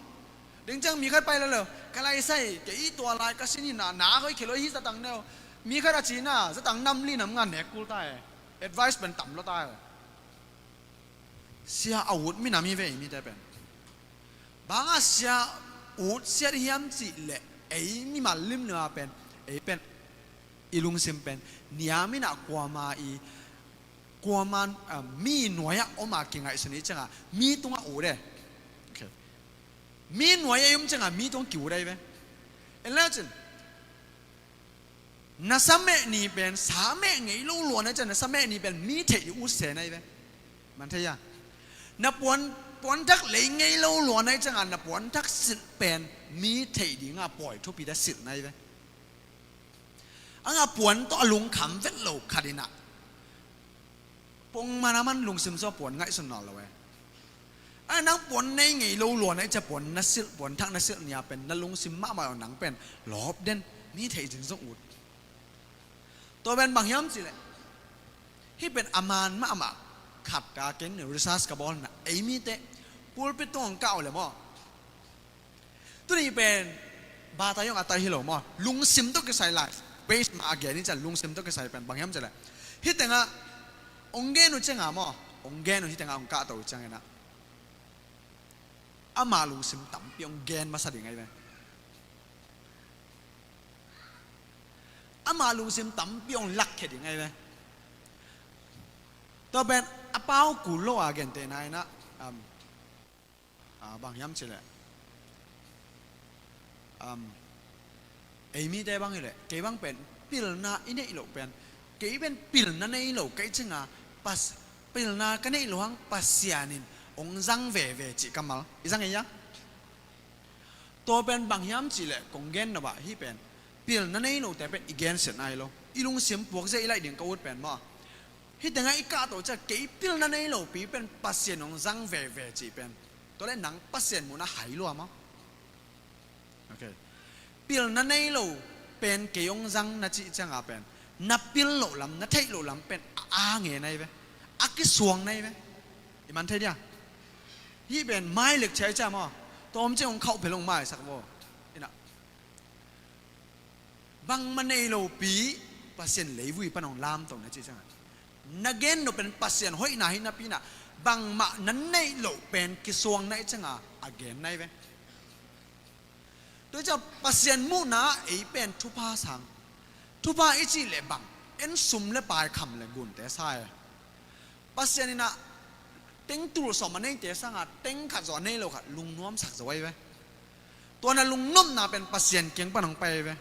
Ding ciang mi khat pai lo lo ka lai sai ke i tua lai ka sin hi na na khoi khelo hi zatang neu. Mi khat a ci na zatang nam li nam nga nek kul ta e. Advice ban tam lo ta e. Sia a ut minam hi ve ei mite pen. Banga sia ut siat hiam cihleh ei mimal limlim a pen, ei pen i lungsim pen niam inah kuama i kuama, ah, mi nuai-ah om a kingaihsun i cianga mi tungah ut e. Mi nuai-ah i om cianga mi tungah ki-ut ahi ve. En le cin. Na sa meh ni pen sa meh ngei lo lua nai ciang na sa meh ni pen mi theih ding ut se nai ve. Man thei a. Na puan, puanthak lei ngei lo lua nai cianga na puanthak silh pen mi theih dinga pawi thupi da silh nai ve. Ang a puan tawh a lungkham vet lo khat in ah, pongman a man lungsim sung a puan ngaihsun nawn lo e. A nang puan nei ngei lo lua na i cia, puan na silh, puan thak na silh ni a pen na lungsim mahmah aw, nang pen lawp den, mi theih zin zong ut. Tua pen bang hiam cih leh, hih pen a man mahmah khat ka, ken research ka bawl na, ei mite pulpit tungah kah uh leh maw, tuni pen bata zong a tai hi lo maw, lungsim tawh kisai lai, base mah a gen i cia, lungsim tawh kisai pen bang hiam cih leh, hih tengah hong gen uh ciangah maw, hong gen uh, hih tengah hong kahto uh ciangin ah, ama lungsim tampi hong gen masa ding ahi ve. Ama lungsim tampi hong lakkhia ding ahi ve. Tua pen a pau kul lo a gentehna in ah, um, ah, bang hiam cih leh, um, ei mite bang hi leh, kei bang pen pilna i neih loh pen, kei pen pilna nei lo ka hih ciangah, Pas-, pilna ka neih loh hang Pasian in hong zang veve cih ka mal. I zang ei a? Tua pen bang hiam cih leh kong gen nop ah, hih pen pilna nei lote pen i gensiatna hi lo. I lungsim puakzia i laih ding ka ut pen maw, hih tengah i kahto ciang kei pilna nei lopi pen Pasian hong zang veve cih pen, tua leh nang Pasian muhna hai lua maw? Ok. Pilna nei lo pen kei hong zang na cih ciangah pen, na pil loh lam, na theih loh lam pen a, a ngen ahi ve. A kisuang na hi ve. I man thei dia? Hih pen mai lek ciai cia maw, tua om ciang hong khauh phelh hong maisak vaw. Inah, bangmah nei lopi Pasian leivui pan hong lamto na cih ciangah, na gen nop pen Pasian hoihna hi napi inah, bangmah na neih loh pen kisuang na hih ciangah a gen na hi ve. Tua hi ciah Pasian muhna ei pen thupha sang. Thupha i cih leh bang, en sum le pai, kham le gunte sa e. Pasian inah teng tul sawm a neite sangah teng khat zaw a nei lo khat lungnuamsak zo ahi ve. Tua na lungnopna pen Pasian kiang pan hong pai ahi ve.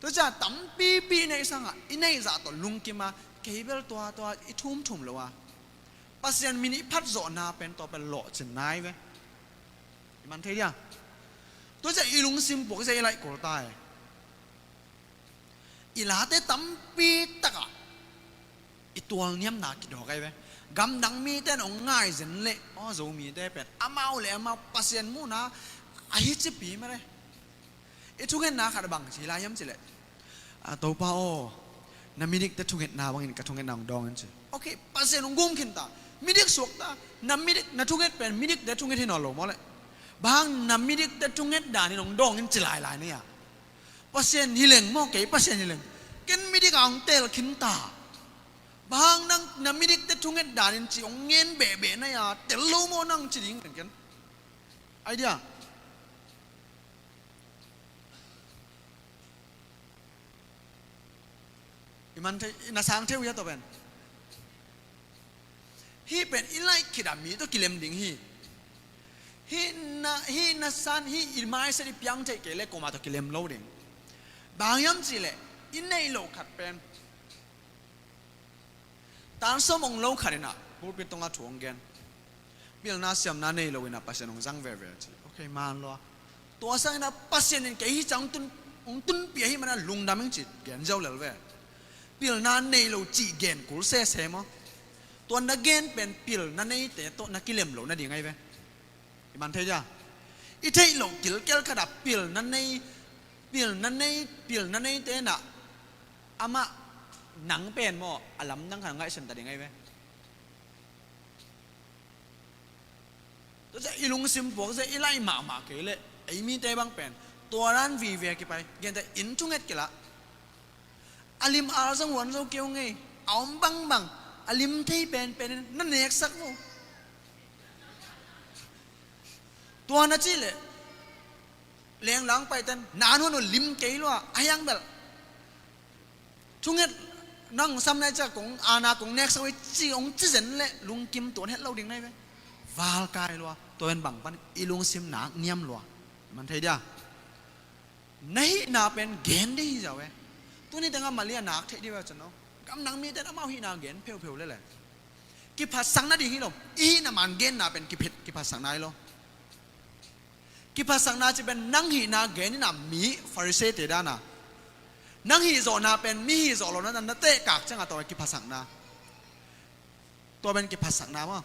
Tua ciah tampipi i neih sangah i neih zah tawh lungkim a, kei bel tua tua i thumthum lo a, Pasian min i phatzawhna pen tua pen lawhcinna ahi ve. I man thei dia? Tua ciah i lungsim puakzia i laih kul ta e. I late tampi takah i tualniamna kidawk ahi ve. Gamdang mite in hong ngai zen leh, aw, Zomite pen amau le amau Pasian muhna ahi cipi mah le. I thungetna khat bang ci lai hiam cih leh, a, Topa aw, na midikte thungetna bangin ka thungetna hong dawng in ci. Ok, Pasian hong gum khin ta. Midik suak ta. Na midik, na thunget pen midikte thunget hi nawn lo maw leh? Bang hang na midikte thunget dan in hong dawng in ci lailai na hia? Pasian hi leng maw, kei Pasian hi leng, ken midik a hong teel khin ta. Bang hang nang na midikte thunget dan in ci hong ngen behbeh na hia? Tel lo maw nang ci ding ken. Idea. I man thei, i na sang thei uh hia tua pen? Hih pen i laih khit a mi tawh kilem ding hi. Hih na, hih na san, hih i mindset i piang theih kei leh kuamah tawh kilem lo ding. Bang hiam cih leh i neih loh khat pen, tan sawm hong lo khat inah pulpit tungah thu hong gen. Pilna siamna nei lo inah Pasian hong zang veve ci. Ok, man lua. Tua sang inah Pasian in kei hih ciang hong tun, hong tunpih ahih manin lungdam ing ci gen ziau lel ve. Pilna nei lo cih gen kul sese maw? Tua na gen pen pilna neite tawh na kilem loh nading ahi ve. I man thei dia? I theih loh kilkel khat ah pilna nei, pilna nei, pilna neite inah amah nang pen maw, a lamdang khat ngaihsun ta ding ahi ve. Tua ciah i lungsim puakzia i laih mahmah kei leh ei mite bang pen tua dan vive a kipai, genteh inn thunget kilah. A lim al zong huan zo kei ung ei. A om bangbang a lim thei penpen in na neksak uh. Tua na cih leh lenglang paiten na an huan uh lim kei lua a hiang belh. Thunget nang sam nai ciah kong ana kong neksak uh ei ci hong ci zen leh lungkim tuan het lo ding nai ve. Valkai lua. Tua pen bang pan i lungsim nak niam lua. Man thei dia? Na hihna pen gen dih hi zau e. Tuni tengah Malia nak theih dih ve cin lo. Gamdang mite in amau hihna gen pheupheu lele. Kiphatsak nading hi lo. I hihna man genna pen kiphet, kiphatsakna hi lo. Kiphatsakna ci pen nang hihna gen inah mi Pharisee-te dana Nang hih zawhna pen mi hih zawh lohna na tehkak ciangah tua pen kiphatsakna. Tua pen kiphatsakna maw?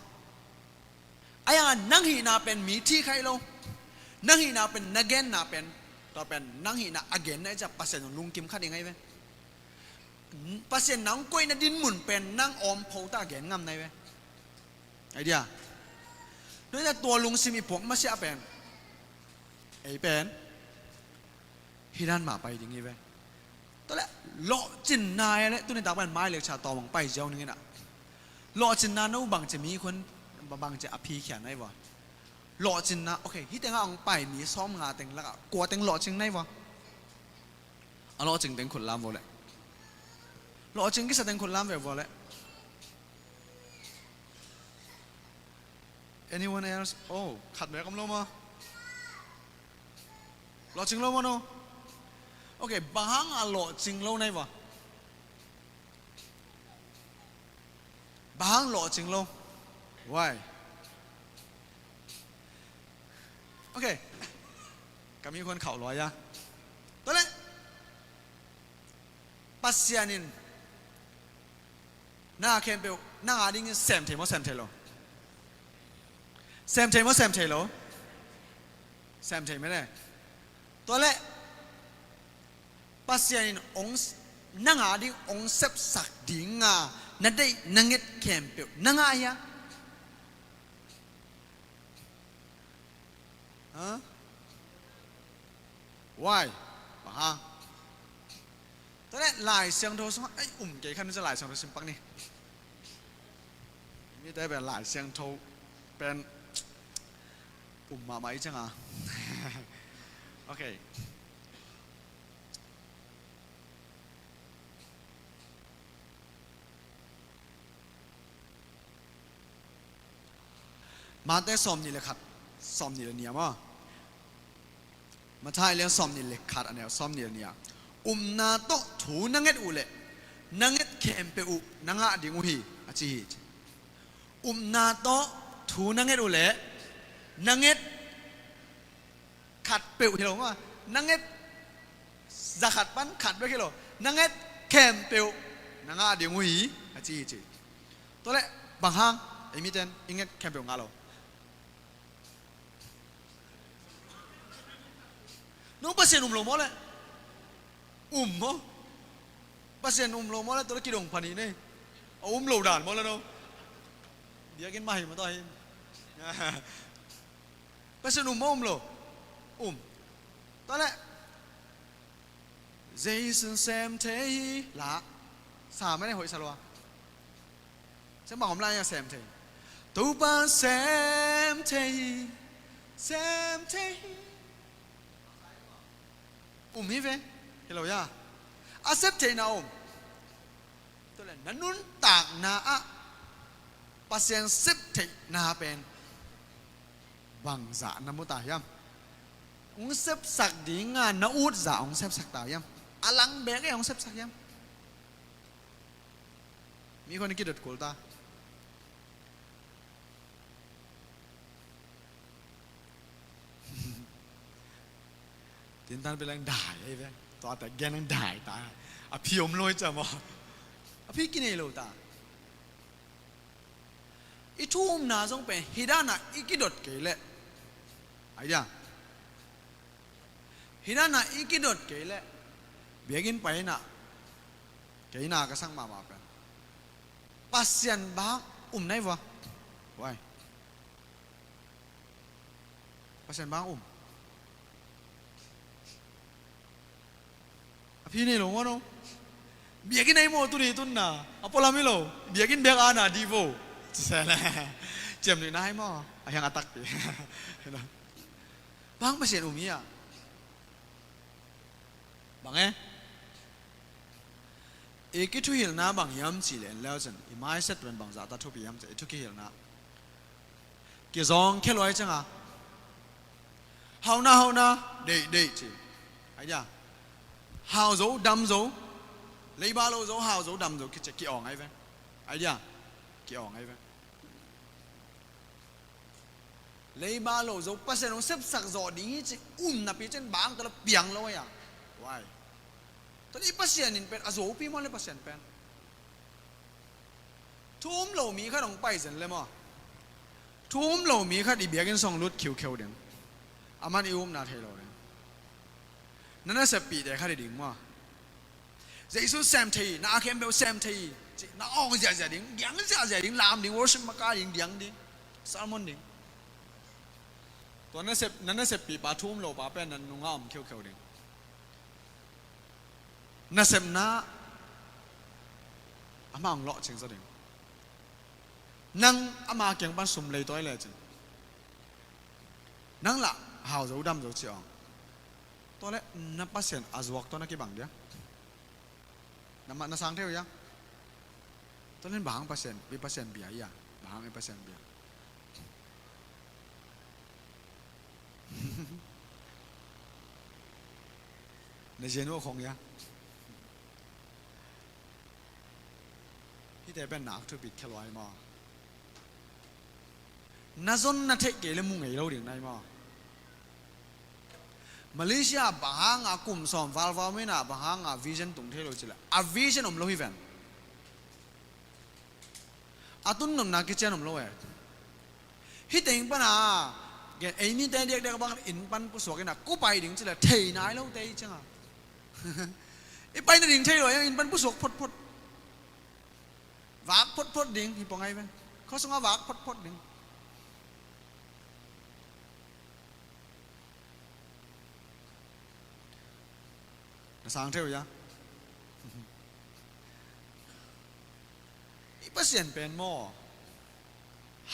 Ahi hangah nang hihna pen mi thihkhaih lo. Nang hihna pen na genna pen, tua pen nang hihna a genna i ciah Pasian zong lungkim kha ding ahi ve. Pasian nang koihna dinmun pen nang awmpho ta gen ngam nai ve. Idea. Tua ina tua lungsim i puak masiah pen, ei pen hih dan mah pai ding hi ve. Tua leh lawhcinna e le tuni tak pen mai lekcha tawm ang pai ziau ning ina. Lawhcinna no bangci mi khun bangci a phi khian ahi vua. Lawhcinna, okay, hih tengah ang pai mi sawm nga teng lakah kua teng lawhcing nai vua. A lawhcing teng khut lam vua leh. Lawhcing kisa teng khut lam ve vua leh. Anyone else? Oh, khat bek om lo maw? Lawhcing lo maw no? Okay, bang hang a lawhcing lo nai vua? Bang hang lawhcing lo? Why? Okay. Ka mi khuan khauh luai a. Tua leh Pasian in na khempeuh nang a dingin sem thei maw sem thei lo? Sem thei maw sem thei lo? Sem thei mene. Tua leh Pasian in ong s-, nang a ding ong sepsak dinga na deih na nget khempeuh nang a hia? Huh? Why? Bang hang? Tua leh Lai Siangtho sungah, ai, um kei khan nu ca Lai Siangtho sim pak ni. Mite pen Lai Siangtho pen um mahmah i cianga. Okay. Mate sawm nih le khat, sawm nih le nih a maw? Matthai lian sawm nih le khat a neu sawm nih le nih a, upna tawh thu na nget uh leh na nget khempeuh uh na ngah ding uh hi, a ci hi. Upna tawh thu na nget uh leh na nget khat peuh hi lo maw? Na nget za khat pan khat bek hi lo. Na nget khempeuh na ngah ding uh hi, a ci hi ci. Tua leh bang hang ei miten i nget khempeuh ngah lo? Nong Pasian um lo maw leh? Um maw? Pasian um lo maw leh tua leh kidong pha ni nei. A um lo dan maw leh no? Biakinn mah hi maw tua hi. Pasian um maw um lo? Um. Tua leh Jesu sem thei hi la. Sa mene hoih sa lua. Sem bang om lai a sem thei. Topa sem thei hi. Sem thei hi. Um hi ve. Hi lo ya. A sep theihna um. Tua leh na nuntakna ah Pasian sep theihna pen bangzah na mu ta hiam? Hong sepsak dinga na utza hong sepsak ta hiam? A lang bek e hong sepsak hiam? Mi khon i kidot kul ta. Tintan pi lang dai ei ve. Tua ta gen ang dai ta. A phi om loi ca maw? A phi kinei lo ta. I thu umna zong pen hih dana i kidot kei leh. Idea. Hih dana i kidot kei leh. Biakinn paina. Keina ka sang mahmah pen. Pasian bang um nai vua. Why? Pasian bang um. A phi nei lo maw no? Biakinn a i maw tuni tunna a pualam hi lo. Biakinn bek ana di vo. Cisele. Ciam nuihna hi maw? A hiang a takpi. Bang Pasian um hi a. Bang e? I kithuhilhna bang hiam cih leh en leu cin i maiset pen bangzah ta thupi hiam cih i thu kihilhna. Kizawng khia luai cianga hauhna hauhna deih deih ci. Idea. Hau zo dam zo. Leiba lo zo hau zo dam zo kici ki-awng ai ve. Idea. Ki-awng ai ve. Leiba lo zo Pasian hong sepsak zawh ding hi ci um napi cin bang tawh la piang lo ai a. Why? Tua i Pasian in pen a zopi maw le Pasian pen. Thu um lo mi khat hong pai zen le maw. Thu um lo mi khat i biakinn sung lut khiukheu ding. Aman i upna thei lo ding. Na naseppihte khat hi ding maw. Jesu sem thei, na a khempeuh sem thei. Na awng ziahziah ding, diang ziahziah ding, lam ding, worship maka ding, diang ding. Sermon ding. Tua nasep, na naseppih pa thu um lo pa pen na nungah om khiukheu ding. Nasepna amah hong lawhcing zaw ding. Nang ama kiang pan sum lei tawi lecin nang lah hau zo dam zo ci awng. Tua le na Pasian a zuak tua na kibang dia. Na, na sang thei uh ia. Tua le bang Pasian, i Pasian bia ia. Bang i Pasian bia. Na zian uh khong ia. Hihte pen nak thupit khe luai maw. Na zon na theih kei le mu ngei lo ding nai maw. Malaysia bang hanga kum sawm valval mena bang hanga vision tung thei lo cila a vision om lo hi ven. A tun nopna kician om lo e. Hih teng pana gen ei mite diakdiak bang inn pan pusuak ina kupai ding cila thei nai lo te i cianga. I pai na ding thei lo ina inn pan pusuak photphot. Vak photphot ding hi pong ai ve. Khuasunga vak photphot ding. Na sang theu ia. I Pasian pen maw.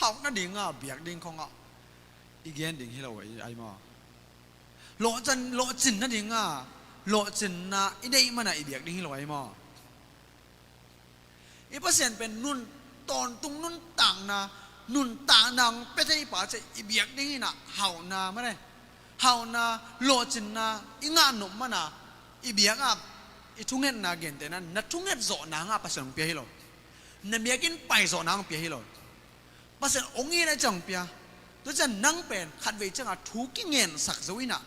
Hauh nadinga biak ding khongah i gen ding hi lo ai maw. Lawhcin, lawhcin nadinga lawhcinna i deih mana i biak ding hi lo ai maw. I Pasian pen nun tawntung nuntakna, nuntakna hong pia thei pa cia i biak ding ina hauhna mane. Hauhna, lawhcinna i ngah nop mana i biak a i thungetna gentehna, na thunget zawhna nga Pasian hong pia hi lo. Na biakinn pai zawhna hong pia hi lo. Pasian hong it a ciang hong pia. Tua cian nang pen khatvei cianga thu kingensak zo ina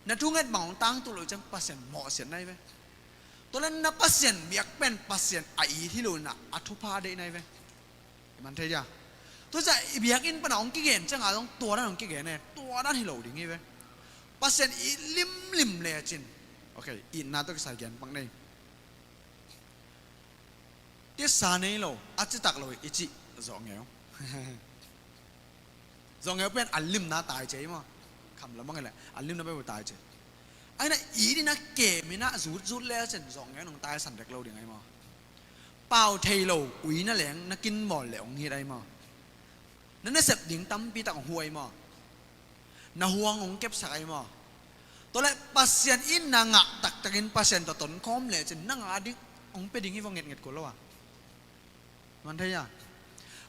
na thunget bang hong tangtulh lo ciang Pasian mawhsiat nai ve. Tua le na Pasian biak pen Pasian a it hi lo ina a thupha deih nai ve. I man thei dia. Tua ciah i biakinn pana hong kigen cianga zong tua dan hong kigen e. Tua dan hi lo ding hi ve. Pasian it limlim lecin. Ok, itna tawh kisai gen pak nei. Tisa nei lo a citak lo i cih zawhngeu. Zawhngeu pen a limna tai cia i maw. Kham lamang i le a limna pen tai cia. Aina i dina kem ina zutzut le cin zawhngeu nong taisan dek lo ding ai maw. Pau thei lo uina leng na kinmawl le hong hit ai maw. Na nasep ding tampi tak hong hu ai maw. Na huang hong kepsak ai maw. Tua le Pasian in na ngah taktakin Pasian tawh tonkhawm le cin na ngah ding hong pia ding hi vong ngetnget kul lo a. Man thei a.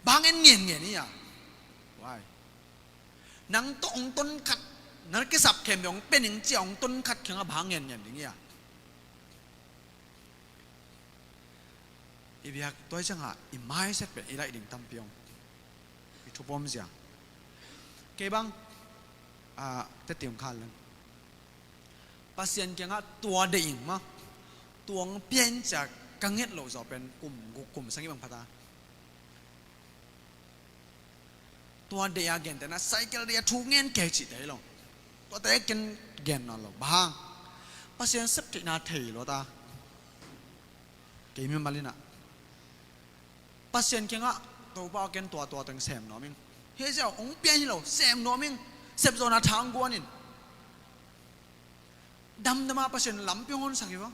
Bang en ngenngen hi a. Why? Nang tawh hong tonkhat na kisap khem hong pia ning cia hong tonkhat khianga bang ngenngen ding hi a. I biak tuai cianga i mindset pen i laih ding tampi hong i thupom zia. Kei bang a teti hong khal leng Pasian kiangah tua deih ing ma. Tua hong pian cia ka nget loh zawh pen kum guk kum sagih bang phata. Tua deih a gentehna cycle deih a thu ngen kei cihte hi lo. Tuate ken gen nawn lo bang Pasian sep theihna thei lo ta. Kei mi malinah Pasian kiangah Topa ken tua tua teng sem nuam ing. Hei ziau hong pian hi lo sem nuam ing. Sep zawhna thang guan in damdama Pasian lampi hong honsak hi vang.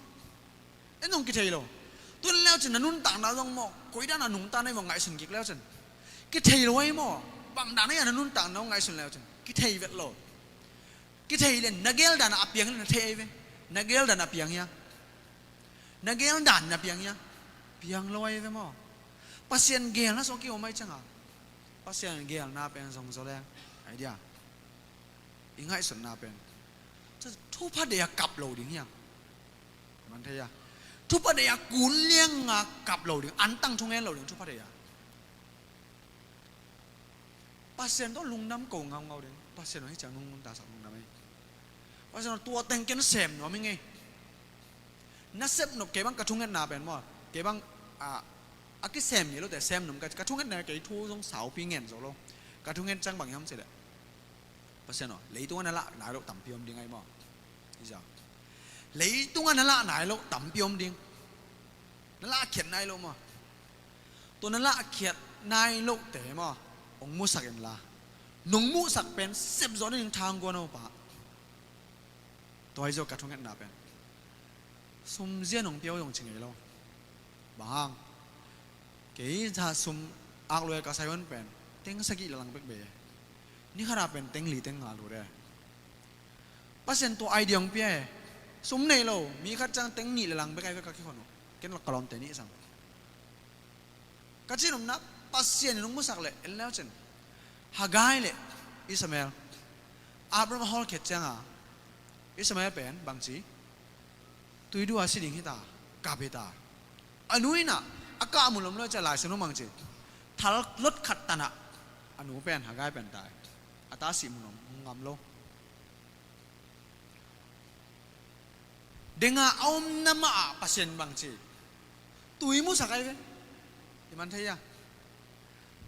En zong kithei lo. Tun leucin na nuntakna zong maw koidana nungta na i maw ngaihsun kik leucin kithei lo ahi maw. Bangdana ia na nuntakna hong ngaihsun leucin kithei vet lo. Kithei le na gel dana a piang le na thei ahi ve. Na gel dana a piang hia. Na gel dan na piang hia. Piang lo ahi ve maw. Pasian gelna sawh ki om ahi cianga Pasian gelna pen zong zaw le ahi dia. I ngaihsutna pen thupha deih a kap lo ding hiam? Man thei a. Thupha deih a kun lianga kap lo ding antang thungen lo ding thupha deih a. Pasian tawh lungdam ko ngaungau ding Pasian hi ciang nung nuntasak lungdam ei. Pasian tua teng ken sem nuam hi ngei. Na sep nop kei bang ka thungetna pen maw, kei bang a, a kisem ngei lote sem nop ka, ka thungetna kei thu zong saupi ngen zo lo. Ka thunget ciang bang hiam cih leh, Pasian aw, leitungah na lah nai loh tampi om ding ahi maw. Leitungah na lah nai loh tampi om ding. Na lahkhiat nai loh maw. Tua na lahkhiat nai lohte maw, hong musak inla, nong muhsak pen sepzawh nading thangguan aw pa. Tua hi zaw ka thungetna pen. Sum zia nong pia uh zong ci ngei lo. Bang hang? Kei za sum aklua ka sai un pen teng sagih le lang bekbek. Ni khat a pen teng li teng nga lut e. Pasian tua idea hong pia e. Sum nei lo, mi khat ciang teng nih le lang bek ahi ve ka kikhon uh. Ken lak ka lawmte nih sang. Ka cih nopna, Pasian in hong musak leh en leu cin. Hagai le Ishmael. Abraham a hawlkhiat cianga Ishmael pen bangci, tuidu a si ding hita, kap hita. A nu inah a kah mun lom lo cia, Lai Siangtho bangci, thal lot khat tanah a nu pen, Hagai pen tai. A ta sih mun lom ngam lo. Denga a omna mah ah Pasian bangci, tui musak ahi ve. I man thei a,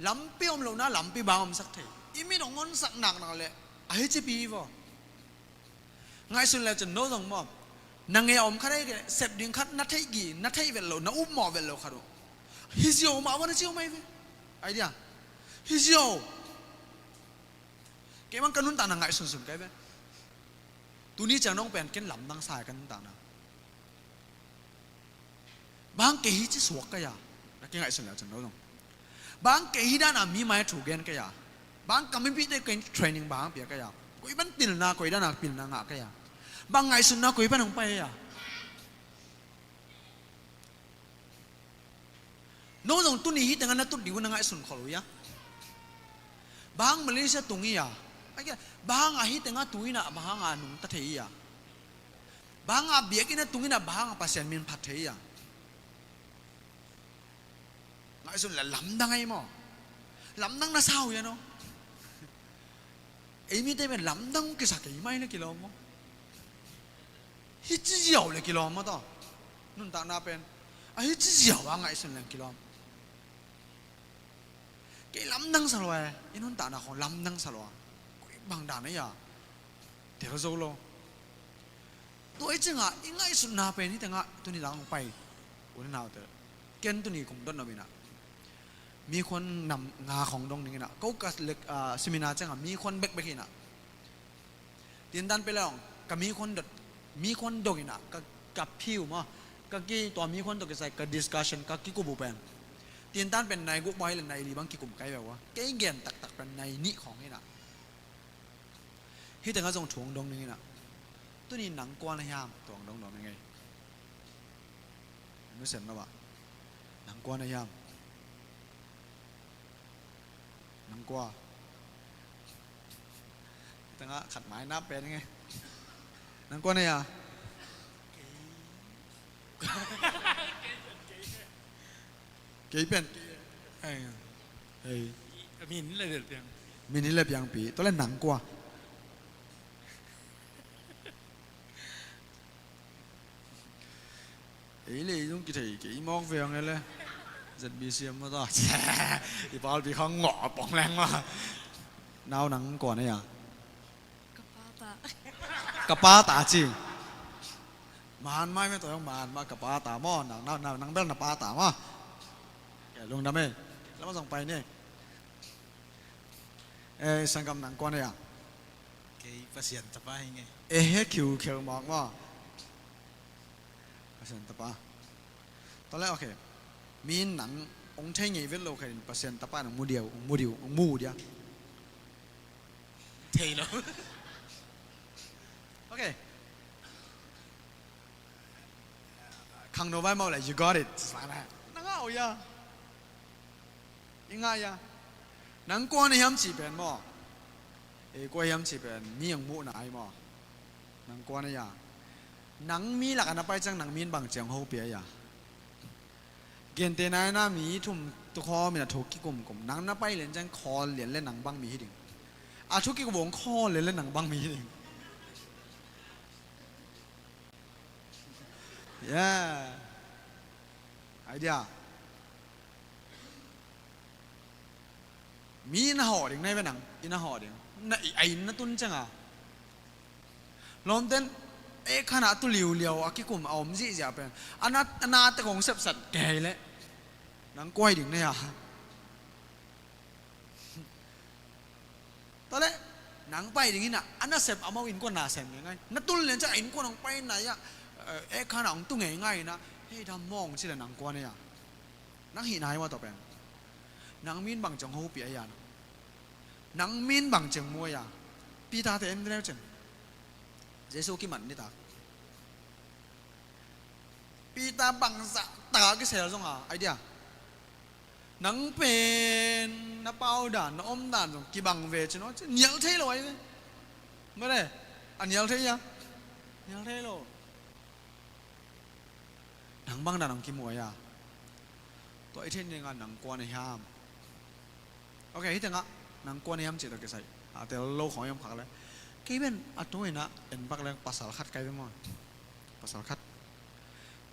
lampi om lohna lampi bang omsak thei. I mit hong honsak naknak leh ahi cipi hi vaw. Ngaihsun leu cin no zong maw, na ngei a om khat ahi kei, sep ding khat na theih gih, na theih vet loh, na upmawh vet loh khat uh, hi ziau mah vaw na ci om ahi ve. Idea, hi ziau. Kei bang ka nuntakna ngaihsunsun kai ve. Tuni ciang dong pen ken lamdang sa e ka nuntakna. Bang kei hi ci suak kai a, na kingaihsun leu cin lo dong. Bang kei hi dana mi mai a thu gen kai a. Bang ka mipihte kei training bang pia kai a. Koi ban pilna, koi dana pilna ngah kai a. Bang ngaihsunna koi ban hong pai a. No zong tuni hi tengah na tut ding uh na ngaihsun khol uh ia. Bang Malaysia tung ia. Bang a hi tengah tu inah bang a nungta thei ia. Bang a biakinn a tung inah bang a Pasian min phat thei ia. Ngaihsun le lamdang ahi maw. Lamdang na sa uh ia no. Ei mite pen lamdang kisa kei mai le kilawm maw. Hi ci ziau le kilawm maw tawh. Nuntakna pen a hi ci ziau a ngaihsun leng kilawm. Kei lamdang sa lua e, i nuntakna khong lamdang sa lua. Koi bang dan ahi a. Tel zo lo. Tua i cingah i ngaihsutna pen hi tengah tuni dang hong pai. U le naute, ken tuni kong dot nop inah mi khuan nam nga khong dong ning inah, ko ka lek, ah, seminar ciangah mi khuan bekbek inah. Tintan pia le hong ka mi khuan dot, mi khuan dong inah ka, ka phiu maw, ka ki tua mi khuan dong kisai ka discussion ka kikup uh pen. Tintan pen nai guk bang hi le nai li bang kikum kai ve ua. Kei gen taktak pen nai nih khong inah. Hi tengah zong thu hong dong ning inah. Tuni nang kua na hiam? Tua hong dong dong ning ei. Nusiat no ah. Nang kua na hiam? Nang kua? Hi tengah khat mai na pen ning ei. Nang kua na hiam? Kei pen. Ei, ei. Min le piang. Min le piangpi. Tua le nang kua? Ei le ei zong kithei kei mawk ve ang e le. Z B C M mawk ta. I palpi khang ngawh a pong leng ma. Nau nang kua na ia? Ka pa ta. Ka pa ta ci. Man mai me tawh man ma ka pa ta maw, nang, nang, nang, nang bel na pa ta maw. Kei lungdam e. Lam zong pai ni. Eh, sanggam nang kua na ia? Kei Pasian tapa hi nge. Eh, he khiu khiu mawk maw. Pasian tapa. Tua le, okay. Mi in nang hong thei ngei vet lo khat in Pasian tapa in hong mu dia, hong mu dia, hong mu dia. Thei lo. Okay. Khangno vai mawk le, you got it. Nang a oi a. I ngai a. Nang kua na hiam cih pen maw. Ei kua hiam cih pen mi ang muhna ai maw. Nang kua na ia? Nang mi lakah na pai ciang nang mi in bang ciang hopih a ia? Gente nai na mi thum tu khawm in a thu kikumkum. Nang na pai lian ciang khawl lian le nang bang mi hi ding. A thu kikum hong khawl lian le nang bang mi hi ding. Yeah. Idea. Mi na hawh ding na hi ve nang, i na hawh ding. Na, i, a inn na tun ciang a. Lawmten, eh, khanah tu liuliau a kikum a om zihziah pen. A na, a na te kong sepsat kei leh. Nang kua hi ding na hi a. Tua leh, nang pai ding in a, a nasep amau innkuan na sem ngeingai. Na tul lian ciang a innkuan hong pai na hi a, eh, khanah hong tu ngeingai in a, hei dam mawng ci leh nang kua na hi a. Nang hih na hi ua tua pen. Nang min bang ciang hopih a hi a. Nang min bang ciang mu a hi a. Peter te en deu ciang. Jesu kimat nitak. Peter bangzah tak a kisel zong a, idea. Nang pen na pau dan, na om dan zong kibang ve ci no, ci nial thei lo ahi ve. Mare, a nial thei a. Nial thei lo. Nang bang dan hong kimu ahi a. Tua i theih ding a nang kua na hiam. Ok, hih tengah nang kua na hiam cih tawh kisai a tel lo khawng i om khak le. Kei pen a tu in a en bak le pasal khat kai ve maw. Pasal khat.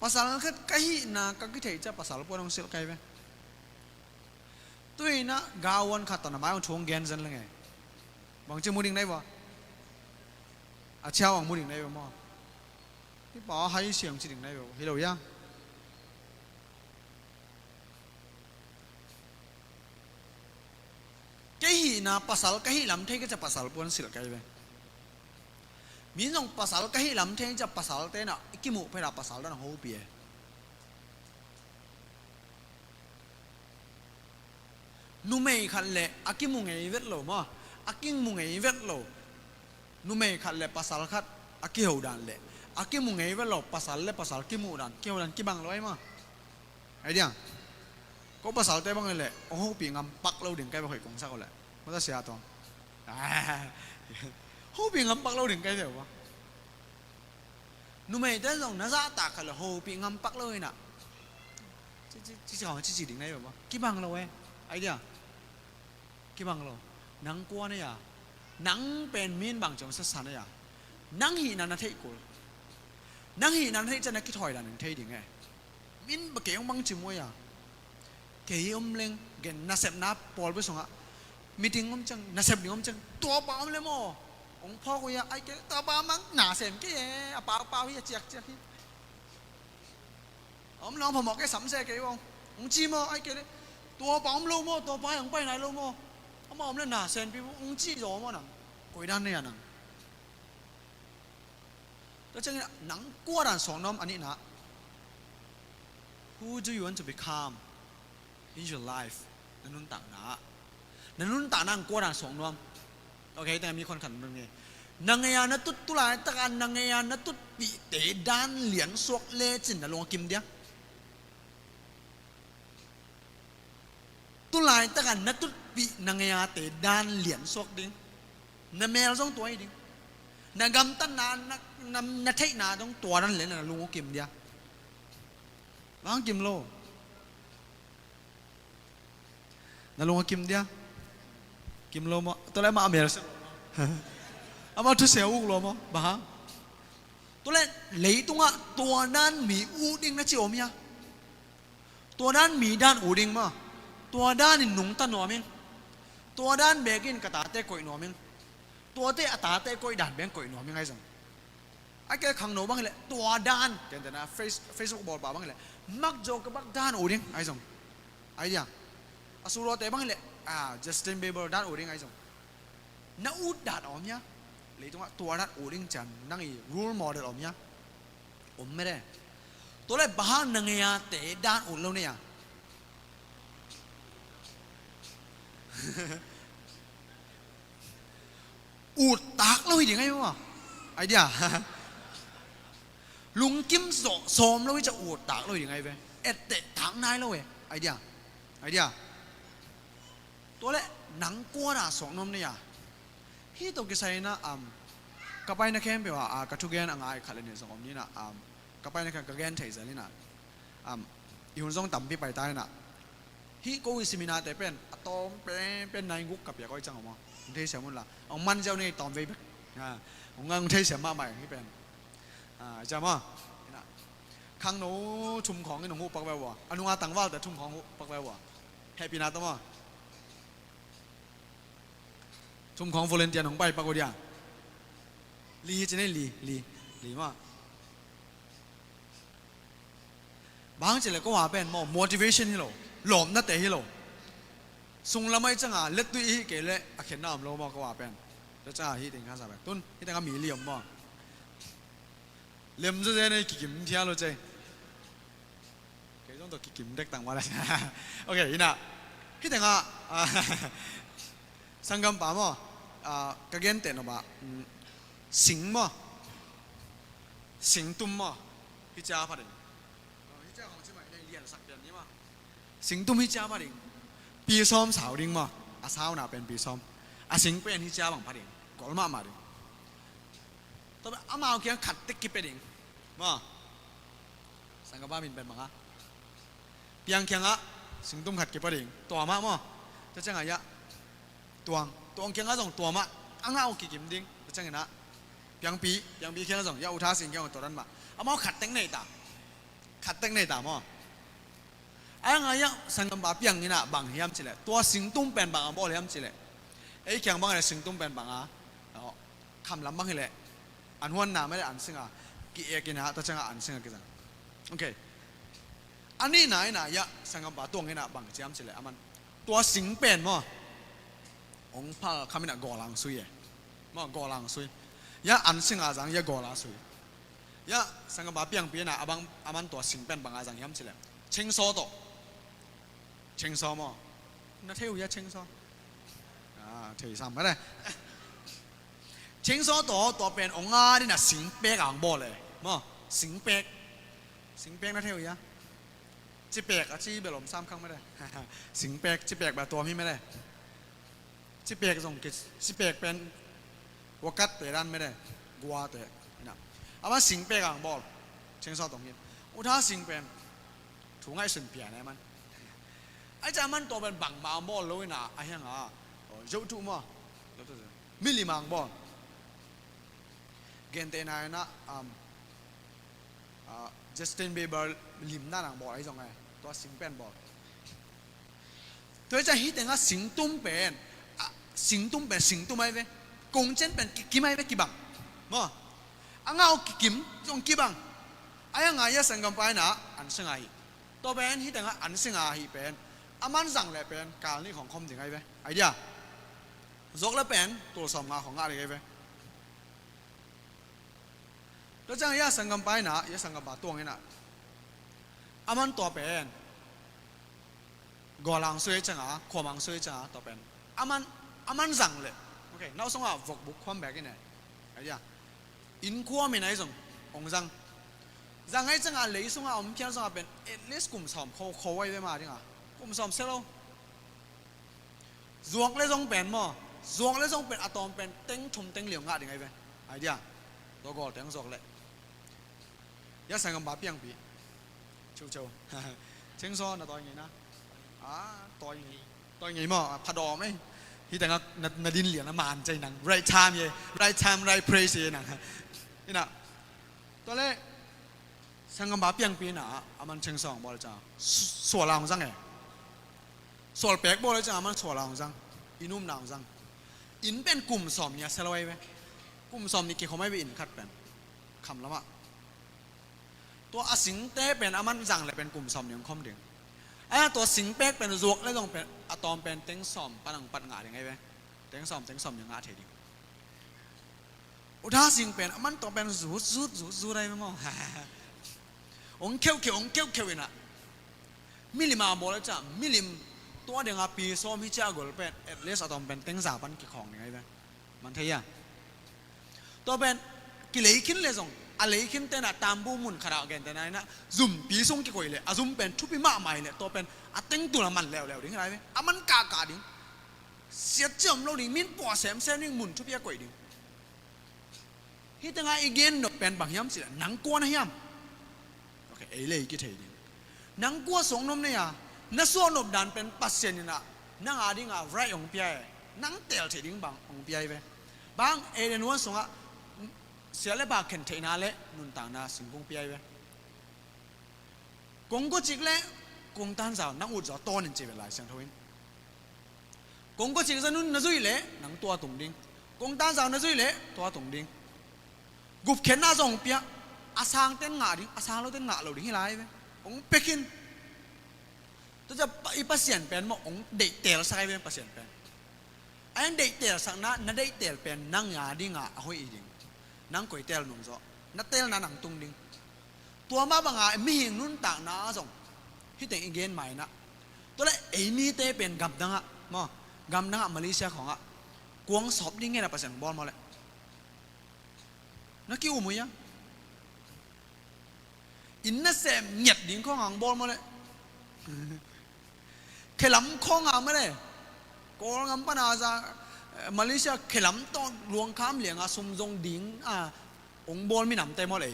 Pasal khat ka hihna ka kitheih ciang pasal puan hong silh kai ve. Tu in a gawan khat tawh na mai hong thu hong gen zen leng e. Bang ci mu ding na hi vua. A ciau ang mu ding na hi vua maw. Hih pa hai siang ci ding na hi vua. Hi lo ia. Kei hihna pasal ka hih lam thei ka ciang pasal puan silh kai ve. Mi zong pasal ka hih lam thei ciang pasal te na i kimuh phei la pasal dan hong hopih e. Numei khat le a kimu ngei vet lo maw. A kimu ngei vet lo. Numei khat le pasal khat a kiho dan le a kimu ngei vet lo pasal le pasal kimuh dan kiho dan kibang lo ahi maw. Idea. Ko pasalte bang le hong hopih ngam pak lo ding kai bek hoih kong sak uh le. Mata sia tawng. Hopih ngam pak lo ding kai ve uh. Numeite zong na zahtak khat le hopih ngam pak lo in a. Ci, ci, ci, ci, ci, ci ding na hi uh. Kibang lo e. Idea. Kibang lo. Nang kua na hi a. Nang pen min bang ciang sasa na hi a. Nang hihna na theih kul. Nang hihna na theih ciang na kithawi dan in thei ding e. Min ba kei hong bang ci mu a. Kei om leng gen nasepna pawl bek sungah. Meeting om ciang, nasep ding om ciang. Tua pa om le maw. Hong phawk uh a, ai kei le tua pa mang nasem kei e. A pau pau hi a ciak ciak hi. Om lo phamawh kei samse kei vong. Hong ci maw, ai kei le. Tua pa om lo maw, tua pa hong pai nai lo maw. Amah om le na senpi hong ci zaw maw nang. Koi dan nei a nang. Tua ciangin nang kua dan suak nuam a nihna. Who do you want to become in your life? Na nuntakna. Na nuntakna ang kua dan suak nuam. Ok, tengah mi khon khat nung nge. Na ngei a na tut tulai taka na ngei a na tutpihte dan lian suak lecin na lung a kim dia. Tulai taka na tutpih na ngei a te dan lian suak ding. Na mel zong tua hi ding. Na gamtatna, na, na, na theihna zong tua dan lian na lung uh kim dia. Bang kim lo. Na lung a kim dia. Kim lo maw. Tua le amah a mel siam. Amah thusia uk lo maw. Bang hang. Tua le leitungah tua dan mi uh ding na ci om hia. Tua dan mi dan uh ding maw. Tua dan in nungta nuam ing. Tua dan bekin ka tate koih nuam ing. Tuate a tate koih dan beng koih nuam ing ai zong. Ai kei khangno bang hileh tua dan. Ken tena Face-, Facebook bawlpa bang hileh Mark Zuckerberg dan uh ding ai zong. Ai dia. A sulawte bang hileh, ah, Justin Bieber dan uh ding ai zong. Na ut dan om hia. Leitungah tua dan uh ding cian nang i role model om hia. Om mede. Tua le bang hang na ngei a te dan ut lo nei a. Ut tak lo hi ding ai maw. Ai dia. Lungkim zawh sawm lo hi ciah ut tak lo hi ding ai ve. Etteh tak nai lo e. Ai dia. Ai dia. Tua le nang kua na suak nuam nei a. Hih tawh kisai na, um, ka paina khempeuh ah, ah, ka thugen a ngai khat le nih zong om ni na, um, ka paina khempeuh ka gen thei zel hi na. Um, i hun zong tampi pai ta hi na. Hih ko i seminar te pen a tawm pen pen nai guk ka piak oi ciang om a. Hong thei siam un la. Hong man ziau nei tawm vei bek. Ha, hong, hong thei siam mahmah hi pen. Ah, ciam a. Hi na. Khangno thum khawng in hong huh pak ve uh a, a nunga tangvalte thum khawng huh pak ve uh a. Hehpihna tawh maw. Thum khawng volunteer in hong pai pak uh dia. Li hi ci nei, li, li, li maw. Bang ci leh ko a pen maw, motivation hi lo, lawpnate hi lo. Sunglam ah i cianga lettui i hih kei leh a khenna om lo maw ko a pen. Tua cianga hih teng kha sa pen. Tun hih tengah mi li om maw. Lem zawzen ei kikim thial lo cei. Kei zong tawh kikim dek tang mah le. Ok, ina. Hih tengah, ah, sanggampa maw, ah, ka genteh nop ah, mm, sing maw, singtum maw, hih cia pha ding. Hih cia khong ci mah, ina i liansak pian ni maw. Singtum hih cia pha ding. Pi sawm sau ding maw, a sauna pen pi sawm. A sing pen hih cia bang pha ding. Gol mahmah ding. Tua pen amau kiang khat tek kipia ding. Maw. Sanggampa min pen bang a. Piang kiangah singtum khat kipia ding. Tua mah maw. Tua ciangah ia. Tuang. Tuang kiangah zong tua mah. A ngah uh kikim ding. Tua ciangin ah. Piangpi. Piangpi kiangah zong. Ia u tha sing kiangah tua dan mah. Amau khat tek nei ta. Khat tek nei ta maw. A ngah ia sanggampa piang in ah bang hiam ci leh. Tua singtum pen bang a bawl hiam ci leh. Ei kiang bang leh singtum pen bang a. Aw. Khamlam bang hi leh, an huanna mah leh an singa ki-ek in ah, tua ciangah an singa kizang. Ok. A nihna in ah, ia, sanggampa tuang in ah bang ci hiam ci leh, aman. Tua sing pen maw. Ong phal kham in ah gawlang sui e. Maw, gawlang sui. Ia, an singa zang, ia gawla sui. Ia, sanggampa piangpi in ah, abang, aman tua sing pen banga zang hiam ci leh. Chainsaw tawh. Chainsaw maw. Na thei uh ia chainsaw. Ah, thei sam ka le. Chainsaw tawh, tua pen ong a dina singpek ang bawl e. Maw, singpek. Singpek na thei uh ia. Cipek, a ci bel om sam khang mah le. Singpek, cipek ba tua mi mah le. Cipek zong ki, cipek pen. Wakat te dan mah le. Gua te. Ina. Aman singpek ang bawl. Chainsaw tawh hi. U tha sing pen. Thu ngaihsun pian e man. Ai ca man tua pen bangmah ang bawl lo ina, a hiang a. Zoh tu maw. Milim ang bawl. Gentehna ina, um, uh, Justin Bieber limna nang bawl ai zong e. Tua sing pen bawl. Tua hi ca hih tengah singtum pen, ah, singtum pen, singtum ai ve. Kongcen pen kikim ai ve kibang. Maw. A ngau kikim zong kibang. Ai a ngai a sanggampa ina, an singa hi. Tua pen hih tengah an singa hi pen. Aman zang leh pen, kal nih khong khom ding ai ve. Ai dia. Zuak leh pen, tul sawm nga khong ngah ding ai ve. Tua ciang ia sanggampa ina, ia sanggampa tuang ina. Aman tua pen. Gawlang sui cianga, khuamang sui cianga, tua pen. Aman, aman zang leh. Ok, nau sungah vokbuk khuam bek ina. Ai dia. Inn khuam ina ai zong, ong zang. Zang ai cianga lei sungah om phial sungah pen, at least kum sawm kho, kho ai ve ma dinga. Kum sawm se lo. Zuak leh zong pen maw. Zuak leh zong pen a tawm pen teng thum teng li ngah ding ai ve. Ai dia. Tua gawl teng zuak leh. Ia sanggampa piangpi. Chiu chiu. Chainsaw na tawi ngei na. Ah, tawi ngei. Tawi ngei maw. Ah, phadawm ei. Hih tengah na, na din lian a man cei nang. Right time ye. Right time, right place ye nang. Ina. Tua leh. Sanggampa piangpi ina, aman chainsaw ang bawl ca. Su-, sual ang zang e. Sual pek bawl e ca, aman sual ang zang. Inn umna ang zang. Inn pen kum sawm nih a se lo ai ve. Kum sawm nih kikhom ai ve inn khat pen. Kham lamah. Tua a singte pen aman zang leh pen kum sawm nih ang khom ding. Ai a tua singpek pen zuak leh zong pen a tawm pen teng sawm pan ang pat ngah ding ai ve. Teng sawm, teng sawm nih ngah thei ding. U tha sing pen, aman tua pen zut, zut, zut, zut ai maw. Ong kheukheu, ong kheukheu ina. Milim a bawl a ca, milim tua dinga pi sawm hi cia gol pen, at least a tawm pen teng za pan kikhawng ding ai ve. Man thei a. Tua pen, kilei khin leh zong, a lei khin tena tambu mun khat a gen tena ina, zum pi sung kikoih leh, a zum pen thupi mahmah leh, tua pen, a teng tul a man leuleu ding ai ve. A man kahkah ding. Siat ciam lo ding, min pua semsem ding, mun thupi a koih ding. Hih tengah i gen nop pen bang hiam cih leh, nang kua na hiam? Ok, ei leh i kithei ding. Nang kua suak nop na hia, na suak nop dan pen Pasian ina, nang a dinga right hong pia e, nang tel theih ding bang hong pia hi ve. Bang Eden huan sungah, siat leh pha khen theihna leh nuntakna singkung pia hi ve. Kong guacik le kong tanzau nang ut zaw tawn in ci ve Lai Siangtho in. Kong guacik zaw nun na zuih le nang tua tung ding. Kong tanzau na zuih le tua tung ding. Gupkhiatna zong pia, a sang ten ngah ding, a sang lo ten ngah lo ding hi lai ve. Hong pia khin. Tua ciang i Pasian pen maw hong deih teel sak ai ve Pasian pen. A en deih teel sakna, na deih teel pen nang a dinga a hoih i ding. Nang koi teel nung zaw, na teelna nang tung ding. Tua mah banga mihing nuntakna ah zong hih teng i gen mai na. Tua le ei mite pen gamdangah maw, gamdangah Malaysia khawngah kuang sawp ding ngen a Pasian bawl maw le. Na ki um uh ia. Inn nasem ngiat ding khawng ang bawl maw le. Khelam khawng ang maw le. Kawlgam pana za, eh, Malaysia khelam tawh luangkham lianga sum zong ding a hong bawl minamte maw le.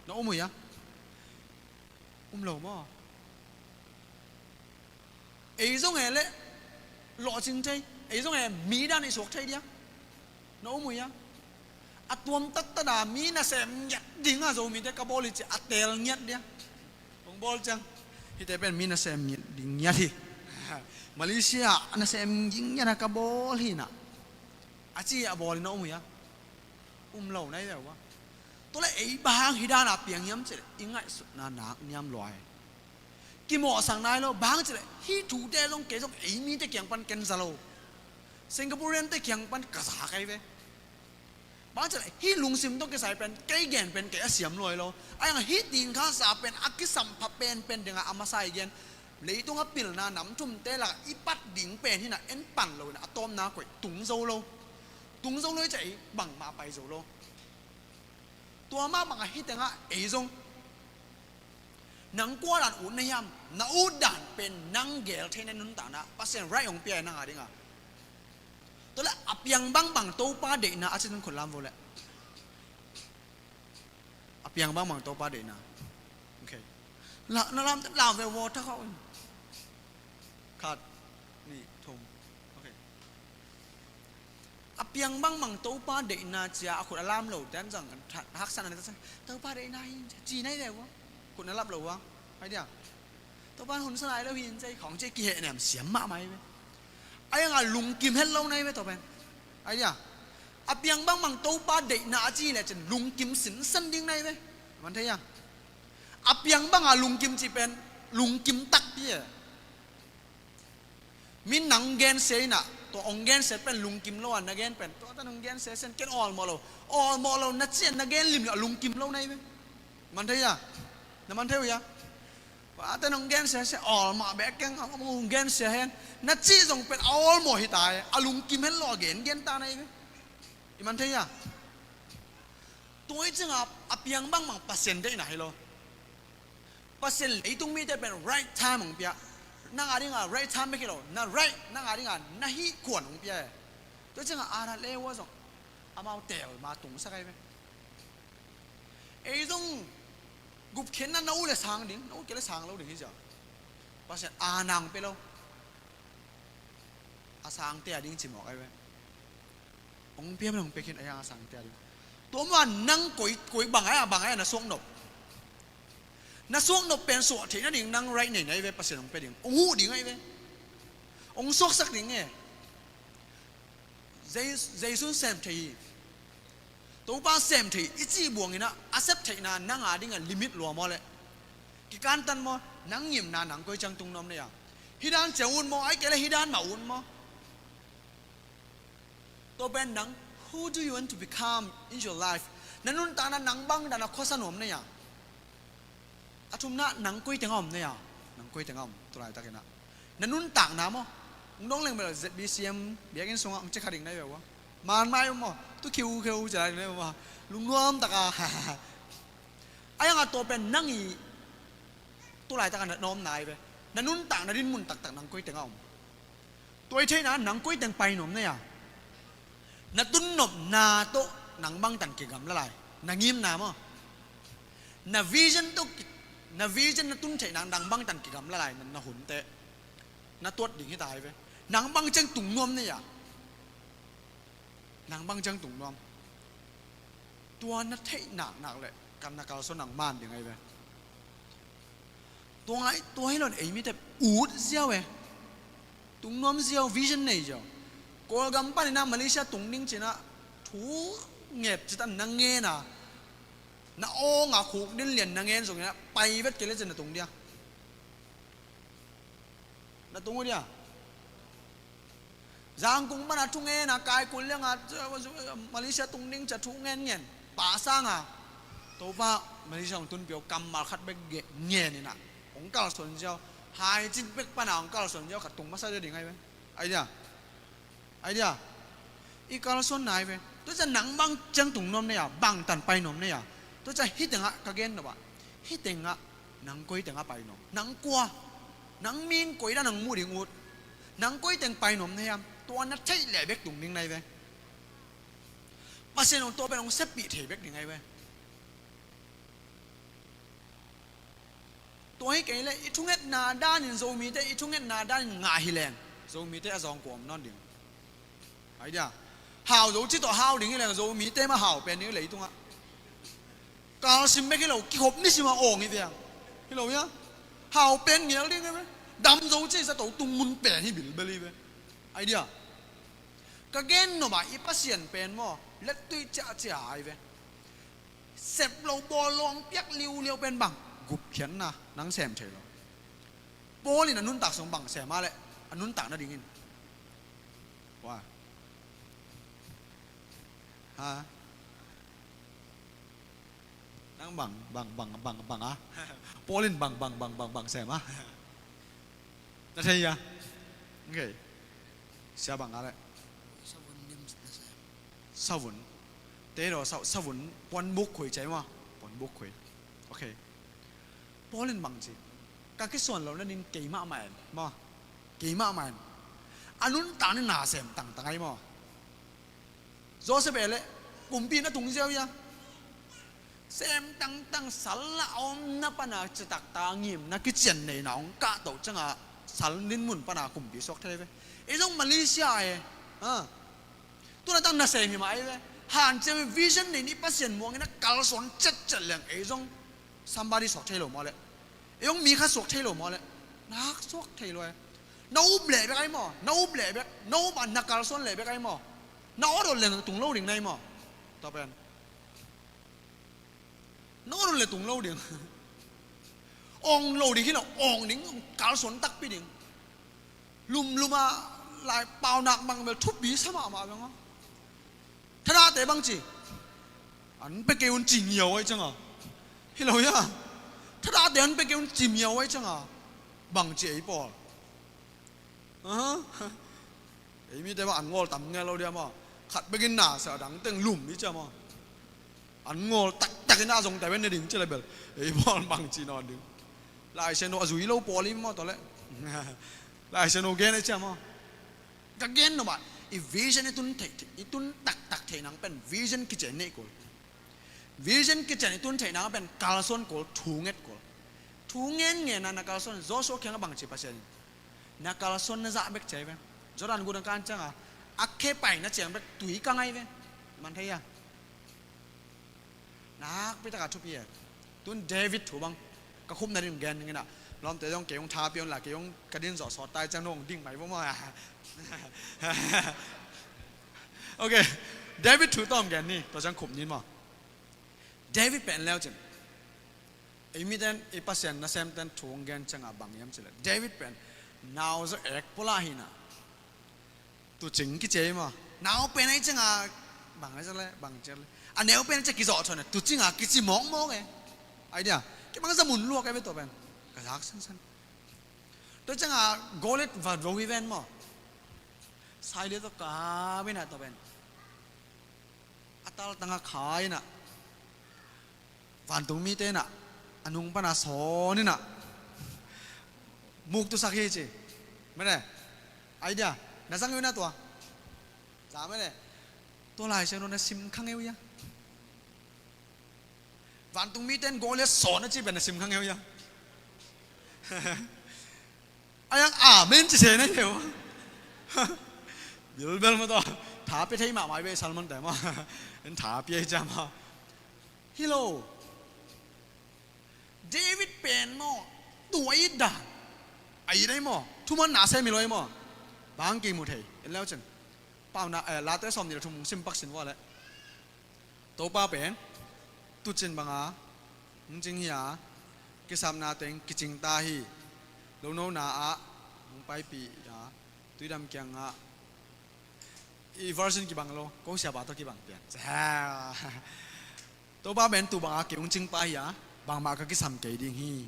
Na um uh ia. Um lo maw. Ei zong he le lawhcing thei, ei zong he mi dan i suak thei dia. Na um uh ia. A tuam taktak a mi nasem ngiat dinga Zomite ka bawl hi ci a teel ngiat dia. Hong bawl ciang hihte pen mi nasem ngiat ding ngiat hi. Malaysia nasem ding ngiat a ka bawl hi na. A ci a bawl hi na um uh ia. Um lo nai ve ua. Tua le ei bang hang hih dana piang hiam cileh i ngaihsutna nak niam luai. Kimawhsak nai lo bang cileh hih thute zong kei zong ei mite kiang pan ken za lo. Singaporean te kiang pan ka za kai ve. Bang cileh hih lungsim tawh kisai pen kei gen pen kei a siam luai lo. Ai ang hih ding kha sa pen a kisampha penpen dinga a masa i gen. Leitung a pilna nam thumte lak i pat ding pen hina en pan lo hina a tawmna koih tung zo lo. Tung zo lo i ca ei bangmah pai zo lo. Tua mah bangah hih tengah ei zong nang kua dan ut na hiam, na ut dan pen nang gel thei na nuntakna Pasian right hong pia nang a dinga. Tua le a piang bangbang Topa deihna a cin khut lam vo le. A piang bangbang Topa deihna. Okay. La, na lam, lam ve vo thak hau in. Khat, nih, thum. Okay. A piang bangbang Topa deihna cia a khut a lam lo ten zang kan that, haksatna na ta cia Topa deihna hi ci nai ve vo. Khut na lap lo vo. Hai dia. Topa hun sa lai lo hi in cia khong cia kiheh nem siam mahmah hi ve. Ai ang a lungkim het lo nai ve Topa. Ai dia. A piang bangbang Topa deihna a ci le cin lungkim sinsan ding nai ve. Man thei a. A piang banga lungkim ci pen lungkim takpi e. Min nang gensia inah tua hong gensia pen lungkim lo a na gen pen tua tan hong gensia sen ken awlmawh lo. Awlmawh lo na cian na gen lim lo a lungkim lo nai ve. Man thei a. Na man thei uh ia. Tua tan hong gensia sen awlmawh bek keng hong gensia hen. Na cih zong pen a awlmawh hi ta e. A lungkim hen lo a gen gen ta nai ve. I man thei a. Tua i cingah a piang bangbang Pasian deihna hi lo. Pasian leitung mite pen right time hong pia. Nang a dinga right time bek hi lo. Na right nang a dinga na hih kuan hong pia e. Tua i cingah a na le ua zong amau tel ma tung sa kai ve. Ei zong gupkhiatna na u le sang ding, na u kei le sang lo ding hi zia. Pasian a nang pe lo. A sangte a ding ci mawk ai ve. Hong piam hong pia khin a yang a sangte a ding. Tua mua nang koi, koi bang ai a, bang ai a na suak nop. Na suak nop pen suak theih nading nang right nei nai ve Pasian hong pia ding. Hong huh ding ai ve. Hong suaksak ding e. Jei-, Jesu'n sem thei hi. Topa sem thei i cih buanginah a sep theihna nang a dingah limit lua maw le. Kikantan maw, nang ngimna nang koi ciang tung nuam nei a. Hih dan ciang ut maw, ai kei le hih dan mah ut maw. Tua pen nang, who do you want to become in your life? Na nuntakna nang bang dan a khuasa nuam nei a. A thumna nang koi tengah om nei a. Nang koi tengah om, tu laitakinah. Na nuntakna maw. Hong dong leng bel Z B C M biakinn sungah hong cekha ding nai ve ua. Manmai maw. Tu khiu khiu cekha ding nai ve ua. Lungnuam taka. A yang a tua pen nang i tu laitaka na nuam nai ve. Na nuntakna dinmun taktak nang koi tengah om. Tua i theihna nang koi teng pai nuam nei a. Na tunnopna tawh nang bangtan kigamla lai. Na ngimna maw. Na vision tawh ki-, na vision na tun theihna nang bangtan kigamla lai. Na, na hunte. Na tuat ding hi ta hi ve. Nang bang ciang tung nuam nei a. Nang bang ciang tung nuam. Tua na theih naknak le kan na kalsuan nang man ding ai ve. Tua ngai, tua hi lo in ei mite ut ziau e. Tung nuam ziau, vision nei ziau. Kawlgam panin ah Malaysia tung ding ci-in ah thu nget citak na ngen a, na awng a khuk din lian na ngen zongin ah pai vet kei le cin na tung dia. Na tung uh dia. Zangkung pana thu ngen a, kaikun lianga Malaysia tung ding cia thu ngen ngen. Pa sanga Topa Malaysia hong tunpih o kammal khat bek ngen in ah hong kalsuan ziau. Haicin bek pana hong kalsuan ziau khat tung masa dia ding ahi ve. Ai dia. Ai dia. I kalsuan nai ve. Tua cia nang bang ciang tung nuam nei a, bang tan pai nuam nei a. Tua cia hih tengah ka gen nop ah, hih tengah nang koi tengah pai nuam, nang kua, nang ming koi dah nang muh ding ut, nang koi teng pai nuam na hiam, tua na theih leh bek tung ding nai ve. Pasian hong tua pen hong seppih thei bek ding nai ve. Tua hi kei leh i thungetna danin, Zomite i thungetna danin ngah hi leng, Zomite a zawng kua om nawn ding. Ai dia. Hau zo ci tawh hau ding hi leng, Zomite mah hau pen ding leitungah. Kalsim bek hi lo, kikhop nisim a awng hi ve. Hi lo hia? Hau pen ngial ding hi ve. Dam zo ci sa to tung mun pen hi bilbel hi ve. Ai dia. Ka gen nop ah i Pasian pen maw, lettui ciahciah ai ve. Sep lo bawl lawng piak liuliau pen bang, gupkhiatna, nang sem thei lo. Paul in a nuntak sung bang sem a leh a nuntak nadingin. Wa. Ha? Nang bang, bang, bang, bang, bang a? Paul in bang, bang, bang, bang, bang sem a? Na thei hia? Okay. Sia bang a leh? Savun nim na sem. Savun. Te do sa-, savun puanbuk khui cai maw? Puanbuk khui. Okay. Paul in bang ci. Ka kisuan lo nading keimah mah en maw? Keimah mah en. A nuntak ni na sem tangtang ai maw? Joseph e leh kumpi na tung ziau hia? Sem tangtang sal a omna pana citak ta ngimna kician neina hong kahtoh cianga sal din mun pana kumpi suak thei ve. Ei zong Malaysia e. Ha. Tuna tang nasem hi mah ai ve. Hanciam in vision nei ni Pasian muangin a kalsuan cetcet leng ei zong somebody suak thei lo maw leh? Ei zong mi khat suak thei lo maw leh? Nak suak thei lo e. Na up leh bek ai maw? Na up leh bek. Na up a na kalsuan leh bek ai maw? Na awdot leng tung lo ding nai maw? Tua pen. Na awdot leh tung lo ding. Awng lo ding hi lo, awng ding, kalsuan takpi ding. Lumlum a lai paunak bang bel thupi sa mahmah beng a. Thadahte bang ci. An pe kei un ci ngiau ai cianga. Hi lo hia? Thadahte an pe kei un ci ngiau ai cianga. Bang ci ei pawl. Aha. Ei mite bang an ngawl tam ngial lo dia maw. Khat bekin na sa dang teng lum i cia maw. An ngawl taktak in a zong ta ven ne ding ci le bel. Ei pawl bang ci nawn ding. Lai Siangtho a zui lo pawl i maw tawh le. Lai Siangtho gen a cia maw. Ka gen nop ah, i vision i tun theih, i tun taktak theih nang pen vision kician neih kul. Vision kician i tun theih nang pen kalsuan kul, thu nget kul. Thu ngen ngen a na kalsuan, Joshua kiang a bang ci Pasian in. Na kalsuan na zah bek ci ai ve. Jordan gun a kan ciang a, a khe pai na ciang bek tui ka ngai ve. Man thei a. Nakpi taka thupi e. Tun David thu bang ka khupna ding gen ding ina. Lawmte zong kei hong tha pia un la, kei hong ka din zawh sawt tai ciang nong ding mai vo maw. Ok. David thu tawm gen ni, tua ciang khup ni maw. David pen leu cin. Ei miten, ei Pasian nasemten thu hong gen ciang a bang hiam cile. David pen nau zaw ek pula hi na. Tucing kici ei maw? Nau pen ei cianga bang ei ciang le, bang ciang le. A neu pen ei ciang kizawh thuan a, tucinga kici mawkmawk e. Idea. Kibang za mun luak ei ve tua pen. Ka zak sansan. Tua cianga Goliath va vo hi ven maw? Sai le tua ka bina tua pen. A taltanga khai na. Vantungmite na a nung pana sawn ina muktusak hi ci. Mene. Idea. Na zang ina tua. Za mene. Tua Lai Siangtho na sim khang eu ia. Vantungmite in Goliath sawn a ci pen na sim khang eu ia. A yang amen ci se na eu. Bilbel ma tua. Tha pia thei mahmah i ve Salmon te ma. En tha pia i cia ma. Hi lo. David pen maw, Tua it dan a it ahi maw? Thuman na sem hi lo ahi maw? Bang kimu thei en leu cin. Paunak, eh, Late sawm nih le thum hong sim pak sin vua leh. Topa pen tuucin banga hong cing hi a, kisapna teng kicing ta hi. Lonona ah hong paipih a, tuidam kiangah. I version kibang lo, ko siapa tawh kibang pian. Topa pen tuu banga kei hong cing pa hi a, bangmah ka kisam kei ding hi.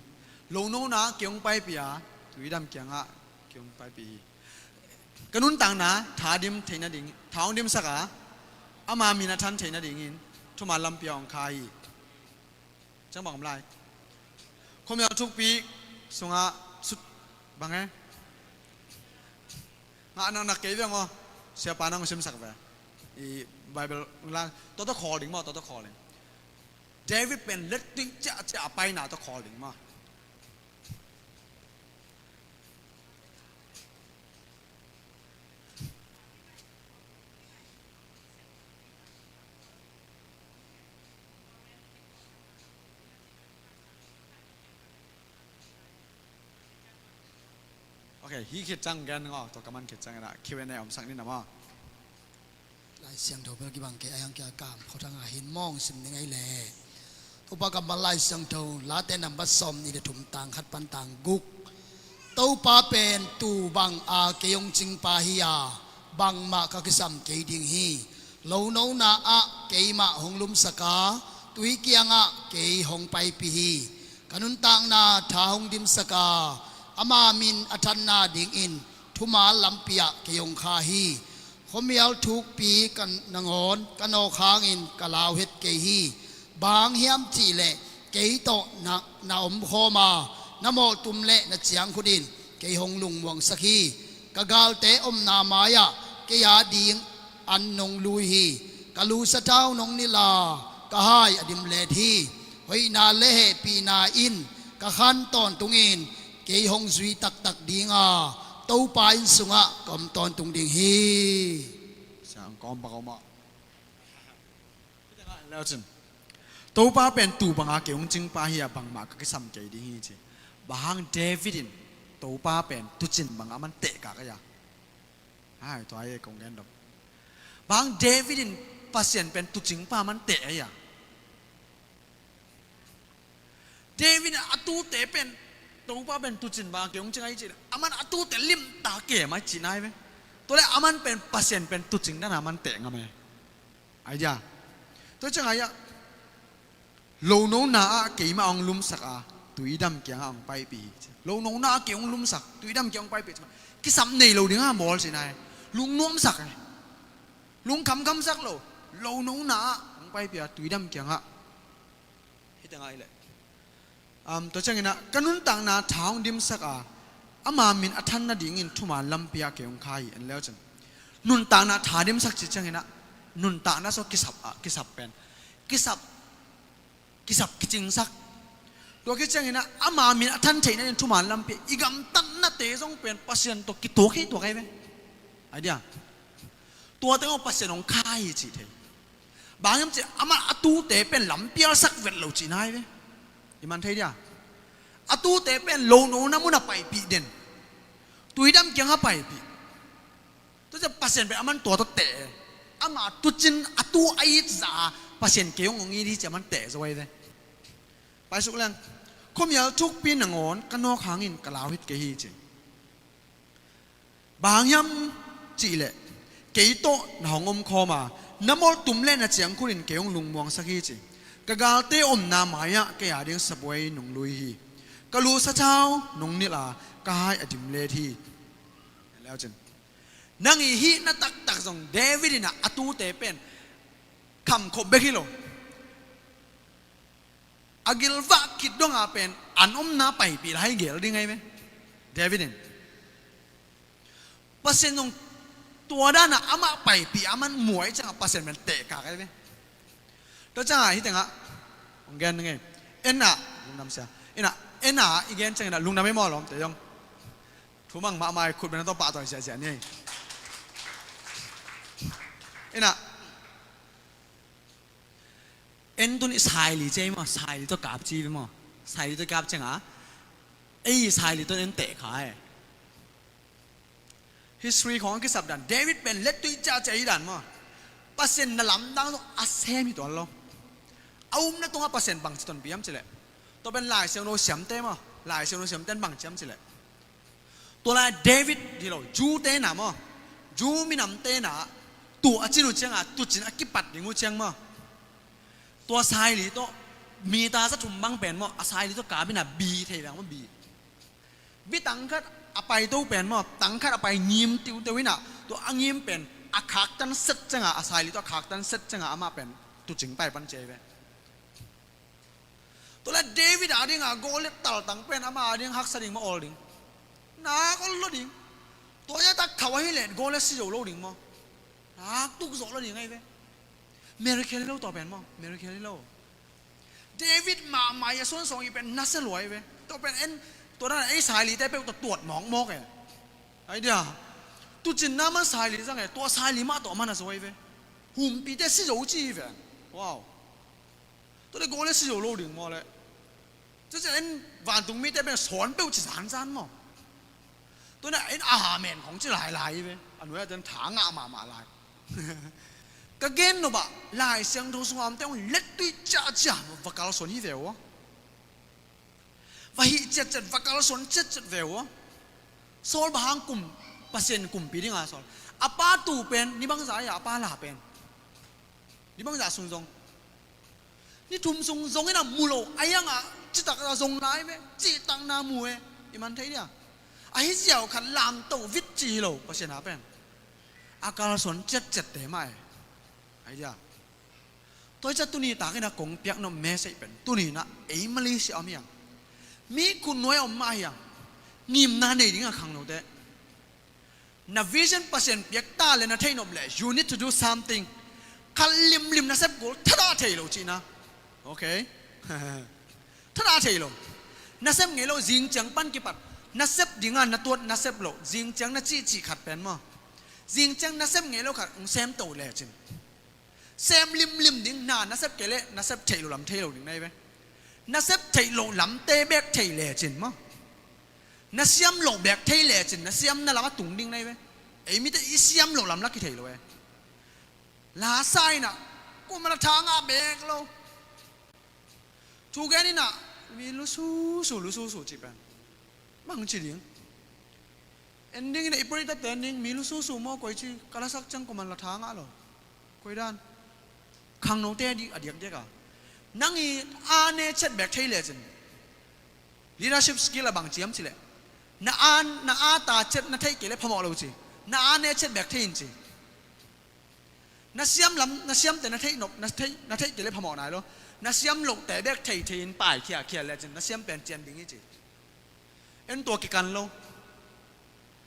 Lonona kei hong paipih a, tuidam kiangah kei hong paipih hi. Ka nuntakna tha dim theih nading, tha hong dimsak a, ama min a than theih nadingin thuman lampi ah hong kha hi. Ciang bang om lai. Khuamial thukpi sungah sut bang e. Ngah naknak kei ve maw. Siapa nang simsak ve. I Bible lang tua tawh khawl ding maw, tua tawh khawl ding. David pen lettui ciahciah a paina tawh khawl ding maw. Ok, hih khit ciang gen ngaw, tua ka man khit ciang inah Q and A omsak ni na maw. Lai Siangtho bel kibang kei a, hiang kia kam khuatang a hin mawng sim ning ei leh. Topa kammal Lai Siangtho Late nambat sawm nih le thum tang khat pan tang guk. Topa pen tuu bang a kei hong cingpa hi a, bangmah ka kisam kei ding hi. Lonona ah keimah hong lumsak a, tui kiangah kei hong paipih hi. Ka nuntakna tha hong dimsak a, ama min a thanna dingin thumal lampi ah kei hong kha hi. Khuamial thukpi ka nangawn ka nawk hangin ka lau het kei hi. Bang hiam cihleh kei tawh na, na omkhawm a, na mawltum le na ciangkhut in kei hong lungmuangsak hi. Ka galte omna mai-ah kei a ding an nong lui hi. Ka lu sathau nong nilh a, ka hai a dimlet hi. Hoihna le hehpihna in ka khan tawntungin kei hong zui taktak ding a, Topa inn sungah ka om tawntung ding hi. Siang kawm bak om ah. Leucin. Topa pen tuu banga kei hong cingpa hi a, bangmah ka kisam kei ding hi ci. Bang hang David in Topa pen tuucin banga man teh ka ka ya. Hai, tua hi kong gen dom. Bang hang David in Pasian pen tuucingpa man teh a ya. David in a tuute pen, Topa pen tuucin bang kei hong cing ahi cih leh, aman a tuute limta kem ahi cih nai ve. Tua leh aman pen Pasian pen tuucing dan a man teh ngam e. Ai dia. Tua ciang ai ah, lonona ah keimah hong lumsak a, tuidam kiangah hong paipih hi. Lonona ah kei hong lumsak, tuidam kiangah hong paipih. Kisam nei lo ding a bawl cih nai. Lungnuamsak e. Lungkhamkhamsak lo. Lonona ah hong paipih a, tuidam kiangah. Hih tengah hi leh. Um, tua cianginah, ka nuntakna tha hong dimsak a, ama min a than nadingin thuman lampi ah kei hong kha hi, en leucin. Nuntakna tha dimsak cih cianginah, nuntakna sawh kisap ah, kisap pen. Kisap, kisap kicingsak. Tua kicianginah, ama min a than theih nadingin thuman lampi ah, i gamtatnate zong pen, Pasian tawh kituak hi tuak ahi ve. Ai dia. Tua teng aw Pasian hong kha hi cih thei. Bang hiam cih, amah a tuute pen lampialsak vet lo cihna hi ve. I man thei dia. A tuute pen lonona munah paipih den. Tuidam kiangah paipih. Tua ciah Pasian pen aman tua tawh teh. Amah tuucin a tuu a it zah a Pasian kei hong hong it hi cih aman teh zo ahi ve. Paisuk leng. Khuamial thukpi nangawn ka nawk hangin ka lau het kei hi ci. Bang hang hiam cihleh, kei tawh na hong omkhawm a, na mawltum le na ciangkhut in kei hong lungmuangsak hi ci. Ka galte omna mai-ah kei a ding sabuai nong lui hi. Ka lu sathau nong nilh a, ka hai a dimlet hi. Leucin. Nang i hihna taktak zong David in a tuute pen khamkhop bek hi lo. A gilvah khit donga pen an omna paipih lai gel ding ahi ve. David in Pasian zong tua dana amah paipih a man muai cianga Pasian pen tehkak ahi ve. Tua cianga hih tengah hong gen ding ahi. Enna lungdam sia. Enna, enna i gen ciangina lungdam ahi maw lawmte zong. Thumang mahmah i khut bena tawh pahtawi siasia ni ahi. Enna En tuni saili ci ei maw, saili tawh kap ci ei maw. Saili tawh kap cianga Ei saili tawh en teh kha e. History khawng a kisap dan, David pen lettui ciahciah hi dan maw. Pasian na lamdang tawh a sem hi tuan lo. A upna tungah Pasian bangci tonpih hiam cileh, tua pen Lai Siangtho siamte maw, Lai Siangtho siamte in bangci hiam cileh, tua lai David hi lo, Jew te na maw, Jew minamte na, tua a cin uh ciangah tucin a kipat ding uh ciang maw, tua saili tawh mita za thum bang pen maw, a saili tawh kap in a bi thei veng maw, bi. Bi tangkhat a paito pen maw, tangkhat a pai ngim tiuteu in a, tua a ngim pen a khaktan set ciangah, a saili tawh a khaktan set ciangah amah pen tucing pai pan ci ai ve. Tua leh David a dingah Goliath taltang pen amah a ding haksa ding maw, awl ding. Nak awl lo ding. Tua zah tak thau ahi leh Goliath si zo lo ding maw. Nak tuk zawh lo ding ai ve. Miracle hi lo tua pen maw, miracle hi lo. David mahmah i a suan sawng i pen nasia lua ai ve. Tua pen en, tua dan ei sailite peuh tua tuat mawkmawk e. Ai dia. Tucin na man saili zang e, tua saili mah tua man a zo ai ve. Humpite si zo ci hi ve. Wow. Tua leh Goliath si zo lo ding maw leh. Tua ciang en vantung mite pen sawn peuh ci zanzan maw. Tua na en amen khawng ci lailai hi ve. A nuai a ten tha ngah mahmah lai. Ka gen nop ah Lai Siangtho sungah omte hong lettui ciahciah va kalsuan hi ve ua. Va hih ciatciat, va kalsuan ciatciat ve ua. Saul bang hang kum, Pasian kumpi dinga Saul. A pa tu pen ni bangzah a, a pa la pen ni bangzah sung zong. Ni thum sung zong in a mu lo, a hiangah citak a zong lai ve, cihtakna mu e, i man thei dia. Ahi ziau khat lamto vit ci hi lo, Pasian a pen. A kalsuan ciatciatte mah e. Ahi dia. Tua hi ciah tuni tak in a kong piak nop message pen, tuni in a ei Malaysia om hiang. Mi khutnuai om mah hiang. Ngimna nei ding a khangnote. Na vision Pasian piak ta le na theih nop le, you need to do something. Khat limlim nasep kul, thadah thei lo cihna. Okay. Thadah thei lo. Nasep ngei lo, zing ciang pan kipat. Nasep dinga na tuat nasep lo. Zing ciang na cihcih khat pen maw. Zing ciang nasep ngei lo khat, hong sem to lecin. Sem limlim ding, na nasep kei leh, nasep theih loh lam thei lo ding nai ve. Nasep theih loh lamte bek thei lecin maw. Na siam loh bek thei lecin, na siamna lam a tung ding nai ve. Ei mite i siam loh lam la kithei lo e. La sa in a, kuamah la tha ngah bek lo. Thu gen in a, mi lususu, lususu ci pen. Bang ci ding. En ding in a i puritate en ding, mi lususu maw koi ci, ka lasak ciang kuamah la tha ngah lo. Koi dan. Khangnote a diakdiak a. Nang i a ne chet bek thei lecin. Leadership skill a bang ci hiam cileh. Na a, na a ta chet na theih kei leh phamawh lo ci. Na a ne chet bek thei in ci. Na siam lam, na siamte na theih nop, na theih, na theih kei leh phamawh nai lo. Na siam lohte bek thei thei in pai khiakhia lecin, na siam pen cian ding hi ci. En tua kikan lo.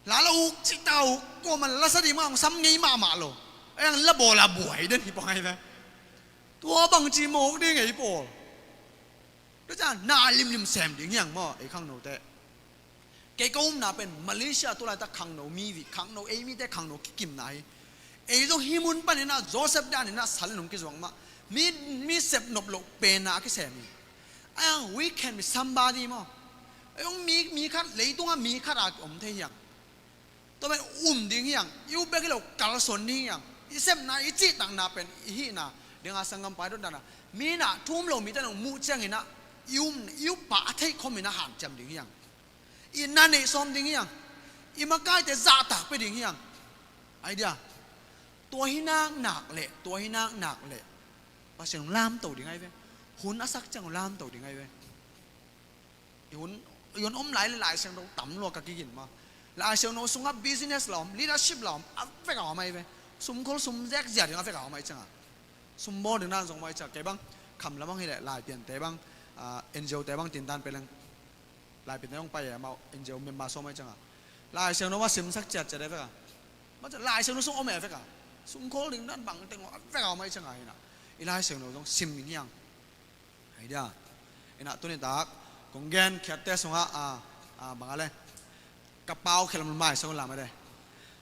La la uk cih ta uk, kuamah la sa ding mah hong sam ngei mahmah lo. Ei ang la bawl a buai den hi pawh ngai ve. Tua bang ci mawk ding ei pawl. Tua ciang na limlim sem ding hiang maw, ei khangnote. Kei ka umna pen Malaysia tu laitak khangno mi vih, khangno ei mite khangno kikimna hi. Ei zong hih mun panin ah Joseph danin ah salen hong kizuak mah. Mi, mi sep nop loh pen a kisem hi. Ai ang, we can be somebody maw. Ei zong mi, mi khat, leitungah mi khat a om thei hiang. Tua pen um ding hiang, i up bek hi lo kalsuan ding hiang. I sepna, i cihtakna pen, i hihna dinga sanggam pai dot dana. Mi na thum lo mite nong muh ciangin ah, i um, i up pah a theih khomin ah hanciam ding hiang. I na neih sawm ding hiang. I makaite zahtak pia ding hiang. Ai dia. Tua hi nak nak leh, tua hi nak nak leh. Pasian hong lamto ding ai ve. Hun a sak ciang hong lamto ding ai ve. I hun, i hun om lai le Lai Siangtho tam lua ka kigin ma. Lai Siangtho sungah business la om, leadership la om, a vek a om ai ve. Sumkhol sum zek zia ding a vek a om ai cianga. Sum bawl ding dan zong om ai cianga. Kei bang, kham lamang hi leh, Laipiante bang, ah, N G O te bang, tintan peleng. Laipiante bang pai e, amau N G O member sawm ai cianga. Lai Siangtho ma simsak ciatciat e vek a. Ma ciang Lai Siangtho sung om e vek a. Sumkhol ding dan bang teng a vek a om ai cianga hi na. I Lai Siangtho zong sim ding hiang. Ai dia. Ina tuni tak, kong gen khiatte sungah, a, a, bang a le. Ka pau khialam mai sung lam a de.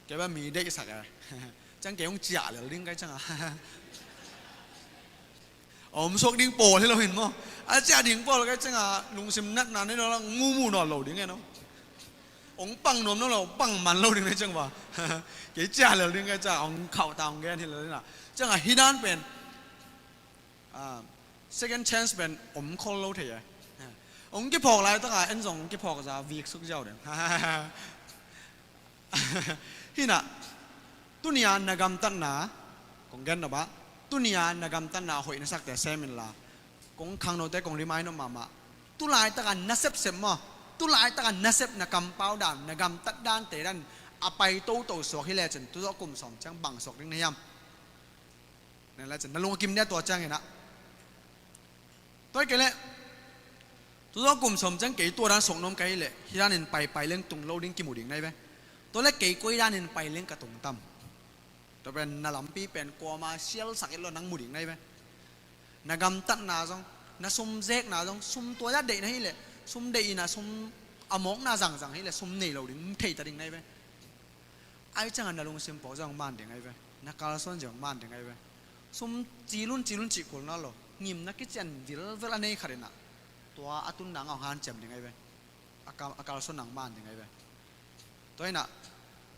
Kei ba mi deihsak e. Ciang kei hong ciah lel ding kai cianga. A om suak ding pawl hi lo hin maw. A ciah ding pawl kei ciangah lungsim natna nei lo la, ngu mu nawn lo ding e no. Ong pang nuam nawn lo, pang man lo ding nei ciang va. Kei ciah lel ding kei ciah ong khauh ta ong gen hi lo ding a. Ciangah hi dan pen, ah, second chance pen om khol lo thei e. Ong kiphawk laitakah en zong kiphawk za vik suk ziau ding. Hinah, tunia na gamtatna, kong gen nop ah, tunia na gamtatna hoih na sakte sem inla, kong khangnote kong remind nop mahmah. Tulaitaka na sepsep maw, tulaitaka na sep na kampau dan, na gamtat dante dan a pai toto suak hi lecin, tuzawh kum sawm ciang bang suak ding na hiam? Nen lecin, na lung a kim dia tua cianginah. Tua hi kei leh, tuzawh kum sawm ciang kei tua dan suak nuam ka hi leh, hi danin paipai leng tung lo ding kimu ding nai ve. Tua leh kei koi danin pai leng ka tung tam? Tua pen na lampi pen kuama sialsak et lo nang mu ding nai ve. Na gamtatna zong, na sum zekna zong, sum tua zah deih na hi leh, sum deih inah sum a mawkna zangzang hi leh, sum nei lo ding, theita ding nai ve. Ai ciangah na lungsim pawh zong man ding ai ve. Na kalsuan zong man ding ai ve. Sum cilun cilun cih kul na lo. Ngimna kician vilvel a nei khat inah, tua a tunna ngah hong hanciam ding ai ve. A kal, a kalsuan nang man ding ai ve. Tua inah,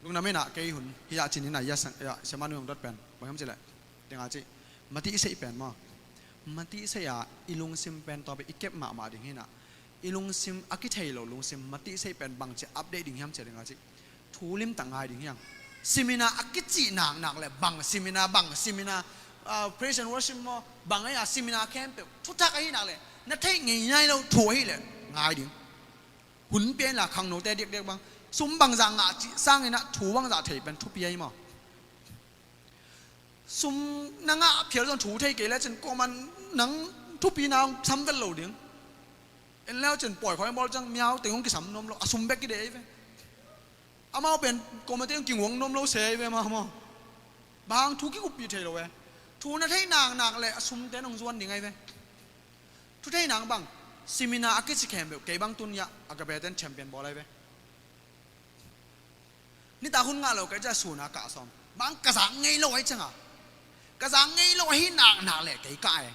lungdam inah kei hun hi ah cin inah, ya sang, ya, siamanu hong dot pen bang hiam cih leh, tengah cih, matihseih pen maw. Matihseih ah i lungsim pen tua pen i kep mahmah ding hinah. I lungsim a kithei lo lungsim matihseih pen bangci update ding hiam cia dingah cih, thu limtak ngai ding hiang. Seminar a kicih naknak le bang seminar, bang seminar, ah, praise and worship maw, bang ei a seminar khempeuh thuthak ahi nak le, na theih ngei nai lo thu ahi le ngai ding. Hun pia inla khangnote diakdiak bang, sum bangzah ngah cih sanginah thu bangzah thei pen thupi ahi maw. Sum na ngah phial zong thu thei kei lecin kuaman nang thupina hong sam vet lo ding. En leu cin pawi khawng bawl ciang miau teng hong kisam nuam lo, a sum bek kidei ve. Amau pen kuaman teng hong kinguang nuam lo se ai ve mah maw. Bang thu kikuppih thei lo ve. Thu na thei naknak le a sum ten hong zuan ding ai ve. Thu thei nang bang, seminar a kici khempeuh kei bang tun hiah a ka beten champion bawl ai ve. Nitak hun ngah lo kei ciah suna kah sawm. Bang ka zak ngei lo ahi cianga. Ka zak ngei lo ahi naknak le kei kah e.